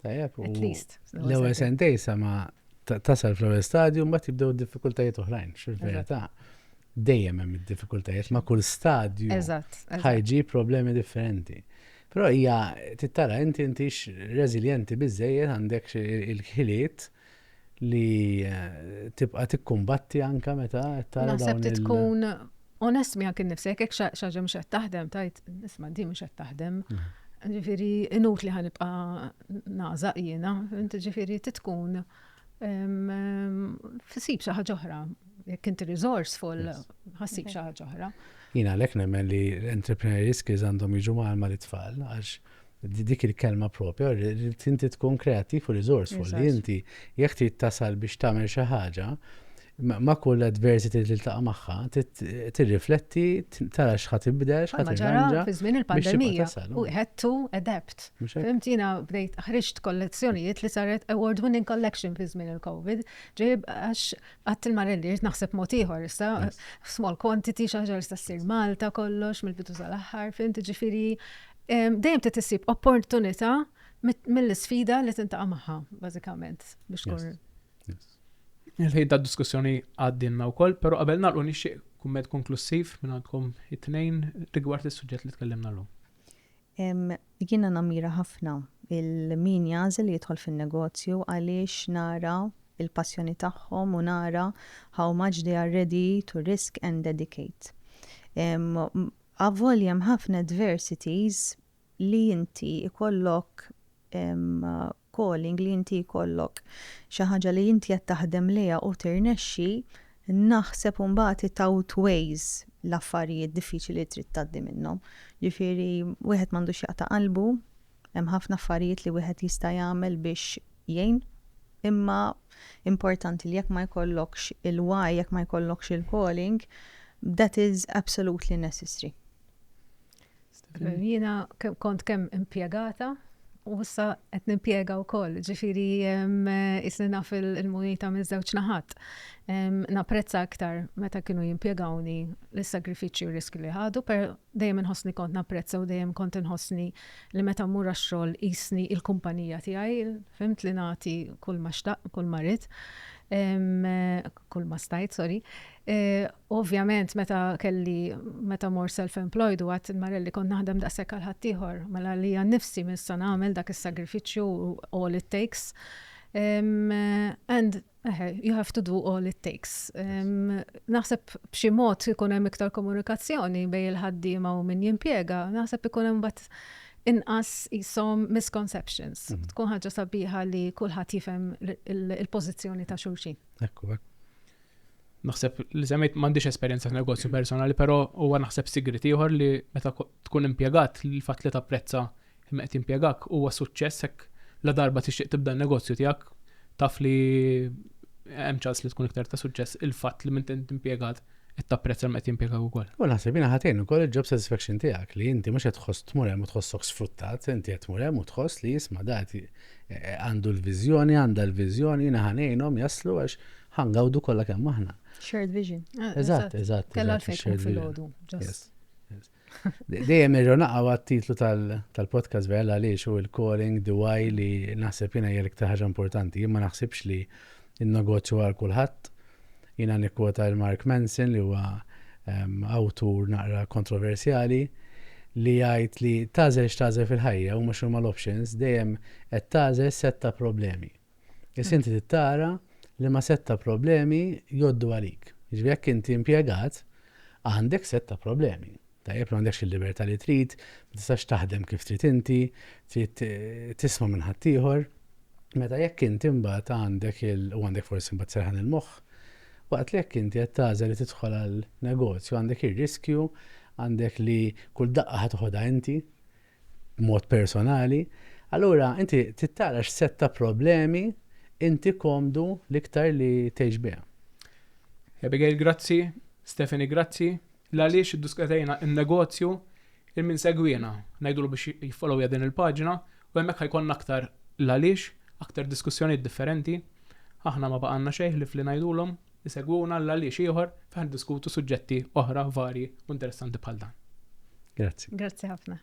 Tajjeb. At least. L-ewwel sentej sa ma tasal fl-ewwel stadju mbagħad jibdew diffikultajiet oħrajn, fil-verità dejjem hemm id-diffikultajiet ma' kull stadju. Eżatt. Ħajġi problemi differenti. Però hija tittara inti intix reżiljenti biżejjed għandek il-ħiliet li eh, tibqa' tikkumbatti anka meta tara Naħseb tkun onest miegħek innifsek jekk xi ħaġa mhux qed taħdem tajt isma' di mhux qed taħdem. Mm. Ġifieri inutli ħa nibqa' nagħżaq jiena, inti ġifieri tkun Sib xi ħaġa oħra. Jekk inti resourceful, ħassib xi ħaġa oħra. Jiena għalhekk nemmen li l-entrepreneurial skills għandhom jiġu mgħallma lit-tfal għax dik il-kelma propja, inti tkun kreattiv u resourceful, li inti jekk trid tasal biex tagħmel xi ħaġa, ma' kull adversity li tiltaqa' magħha, tirrifletti, tara x'ħa tibdel, x'ħa tirranġa. Fi żmien il-pandemija, we had to adapt. Fhimt jiena bdejt ħriġt kollezzjonijiet li saret award winning collection fi żmien il-Covid. Ġejb għax għadt il-Marelli rrid naħseb mod ieħor issa small quantity xi ħaġa li sta ssir Malta kollox mill-bidu sal-aħħar, fhimt ġifieri dejjem trid issib opportunità mill-isfida li tintaqa' magħha bażikament biex tkun. Il-ħin ta' diskussjoni għaddinna wkoll, però qabel nagħlqu nixtieq kumment konklussiv minn għandkom it-tnejn rigward is-suġġett li tkellimna llum. Jiena nammira ħafna 'l min jagħżel li jidħol fin-negozju għaliex nara l-passjoni tagħhom u nara how much they are ready to risk and dedicate. Avolja hemm ħafna adversities li inti jkollok calling, li inti jkollok xi ħaġa li inti qed taħdem lejha u tirnexxi, naħseb imbagħad it outweighs l-affarijiet diffiċli li trid tgħaddi minnhom. Ġifieri wieħed m'għandux jaqta' qalbu, hemm ħafna affarijiet li wieħed jista' jagħmel biex jgħin, imma importanti li jekk ma jkollokx il-why, jekk ma jkollokx il-calling, that is absolutely necessary. Jiena kont kemm impjegata u issa qed nimpjega wkoll, ġifieri isni naf il-munita minn żewġ naħat. Napprezza aktar meta kienu jimpjegawni l-sagrifiċċji u riski li ħadu, per dejjem inħossni kont napprezza u dejjem kont inħossni li meta mmur għax-xogħol qisni il-kumpanija tiegħi, fimt li nagħti kull ma xtaq, kull ma rrid, kull ma stajt, sorry. E, ovvjament meta kelli meta mor self-employed u għat il-marelli kont naħdem daqshekk għal ħaddieħor, mela li nifsi missa nagħmel dak is-sagrifiċċju all it takes. Um, and you have to do all it takes. Um, naħseb b'xi mod ikun hemm iktar komunikazzjoni bej il-ħaddiema u min jimpjega, naħseb ikun hemm bat inqas jisom misconceptions. Mm. Tkun ħaġa sabiħa li kulħadd jifhem il-pożizzjoni ta' xulxin. Ekku, ekku. Naħseb li semmejt m'għandix esperjenza f'negozju personali, però huwa naħseb sigrit ieħor li meta tkun impjegat l-fatt li tapprezza li qed jimpjegak huwa suċċess hekk la darba tixtieq tibda n-negozju tiegħek taf li hemm ċans li tkun iktar ta' suċċess il-fatt li minn impjegat qed tapprezza li qed jimpjegak ukoll. U naħseb jiena ħatejn ukoll il-job satisfaction tiegħek li inti mhux qed tħoss tmur hemm u tħossok sfruttat, inti qed tmur hemm u tħoss li jisma' dat għandu l-viżjoni, għandha l-viżjoni, jiena ħa ngħinhom jaslu għax ħa ngawdu kollha kemm aħna. Shared vision. Ah, eżatt, eżatt. Kellha għalfejn tkun filgħodu. Dejjem irru naqgħu għat-titlu tal-podcast vera għaliex u il-calling, the why li naħseb jiena hija l-iktar ħaġa importanti. Jien ma naħsibx li n-negozju għal kulħadd. Jiena nikkwota l-Mark Manson li huwa ehm, awtur naqra kontroversjali li jgħid li tagħżel x'tagħżel fil-ħajja huma x'huma l-options dejjem qed tagħżel sett ta' problemi. Issa inti trid tara liema sett ta' problemi jgħoddu għalik. Jiġifieri jekk inti impjegat, għandek sett ta' problemi. Tajjeb li m'għandekx il-libertà li trid, ma tistax taħdem kif trid inti, trid eh, tisma' minn ħaddieħor. Meta jekk inti mbagħad għandek il u għandek forsi mbagħad serħan il-moħħ, waqt li jekk inti qed tagħżel li tidħol għal negozju għandek ir-riskju, għandek li kull daqqa ħa toħodha inti b'mod personali. Allura inti trid tara x'sett ta' problemi inti komdu l-iktar li tgħix biha. Abigail grazzi, Stephanie grazzi, l-għaliex iddiskutejna n-negozju il min segwiena ngħidulu biex jiffollowja din il-paġna u hemmhekk ħa jkollna aktar l-għaliex, aktar diskussjonijiet differenti. Aħna ma baqgħalna xejn ħlief li ngħidulhom isegwuna l-għaliex ieħor fejn ħa niddiskutu suġġetti oħra varji u interessanti bħal dan. Grazzi. Grazzi ħafna.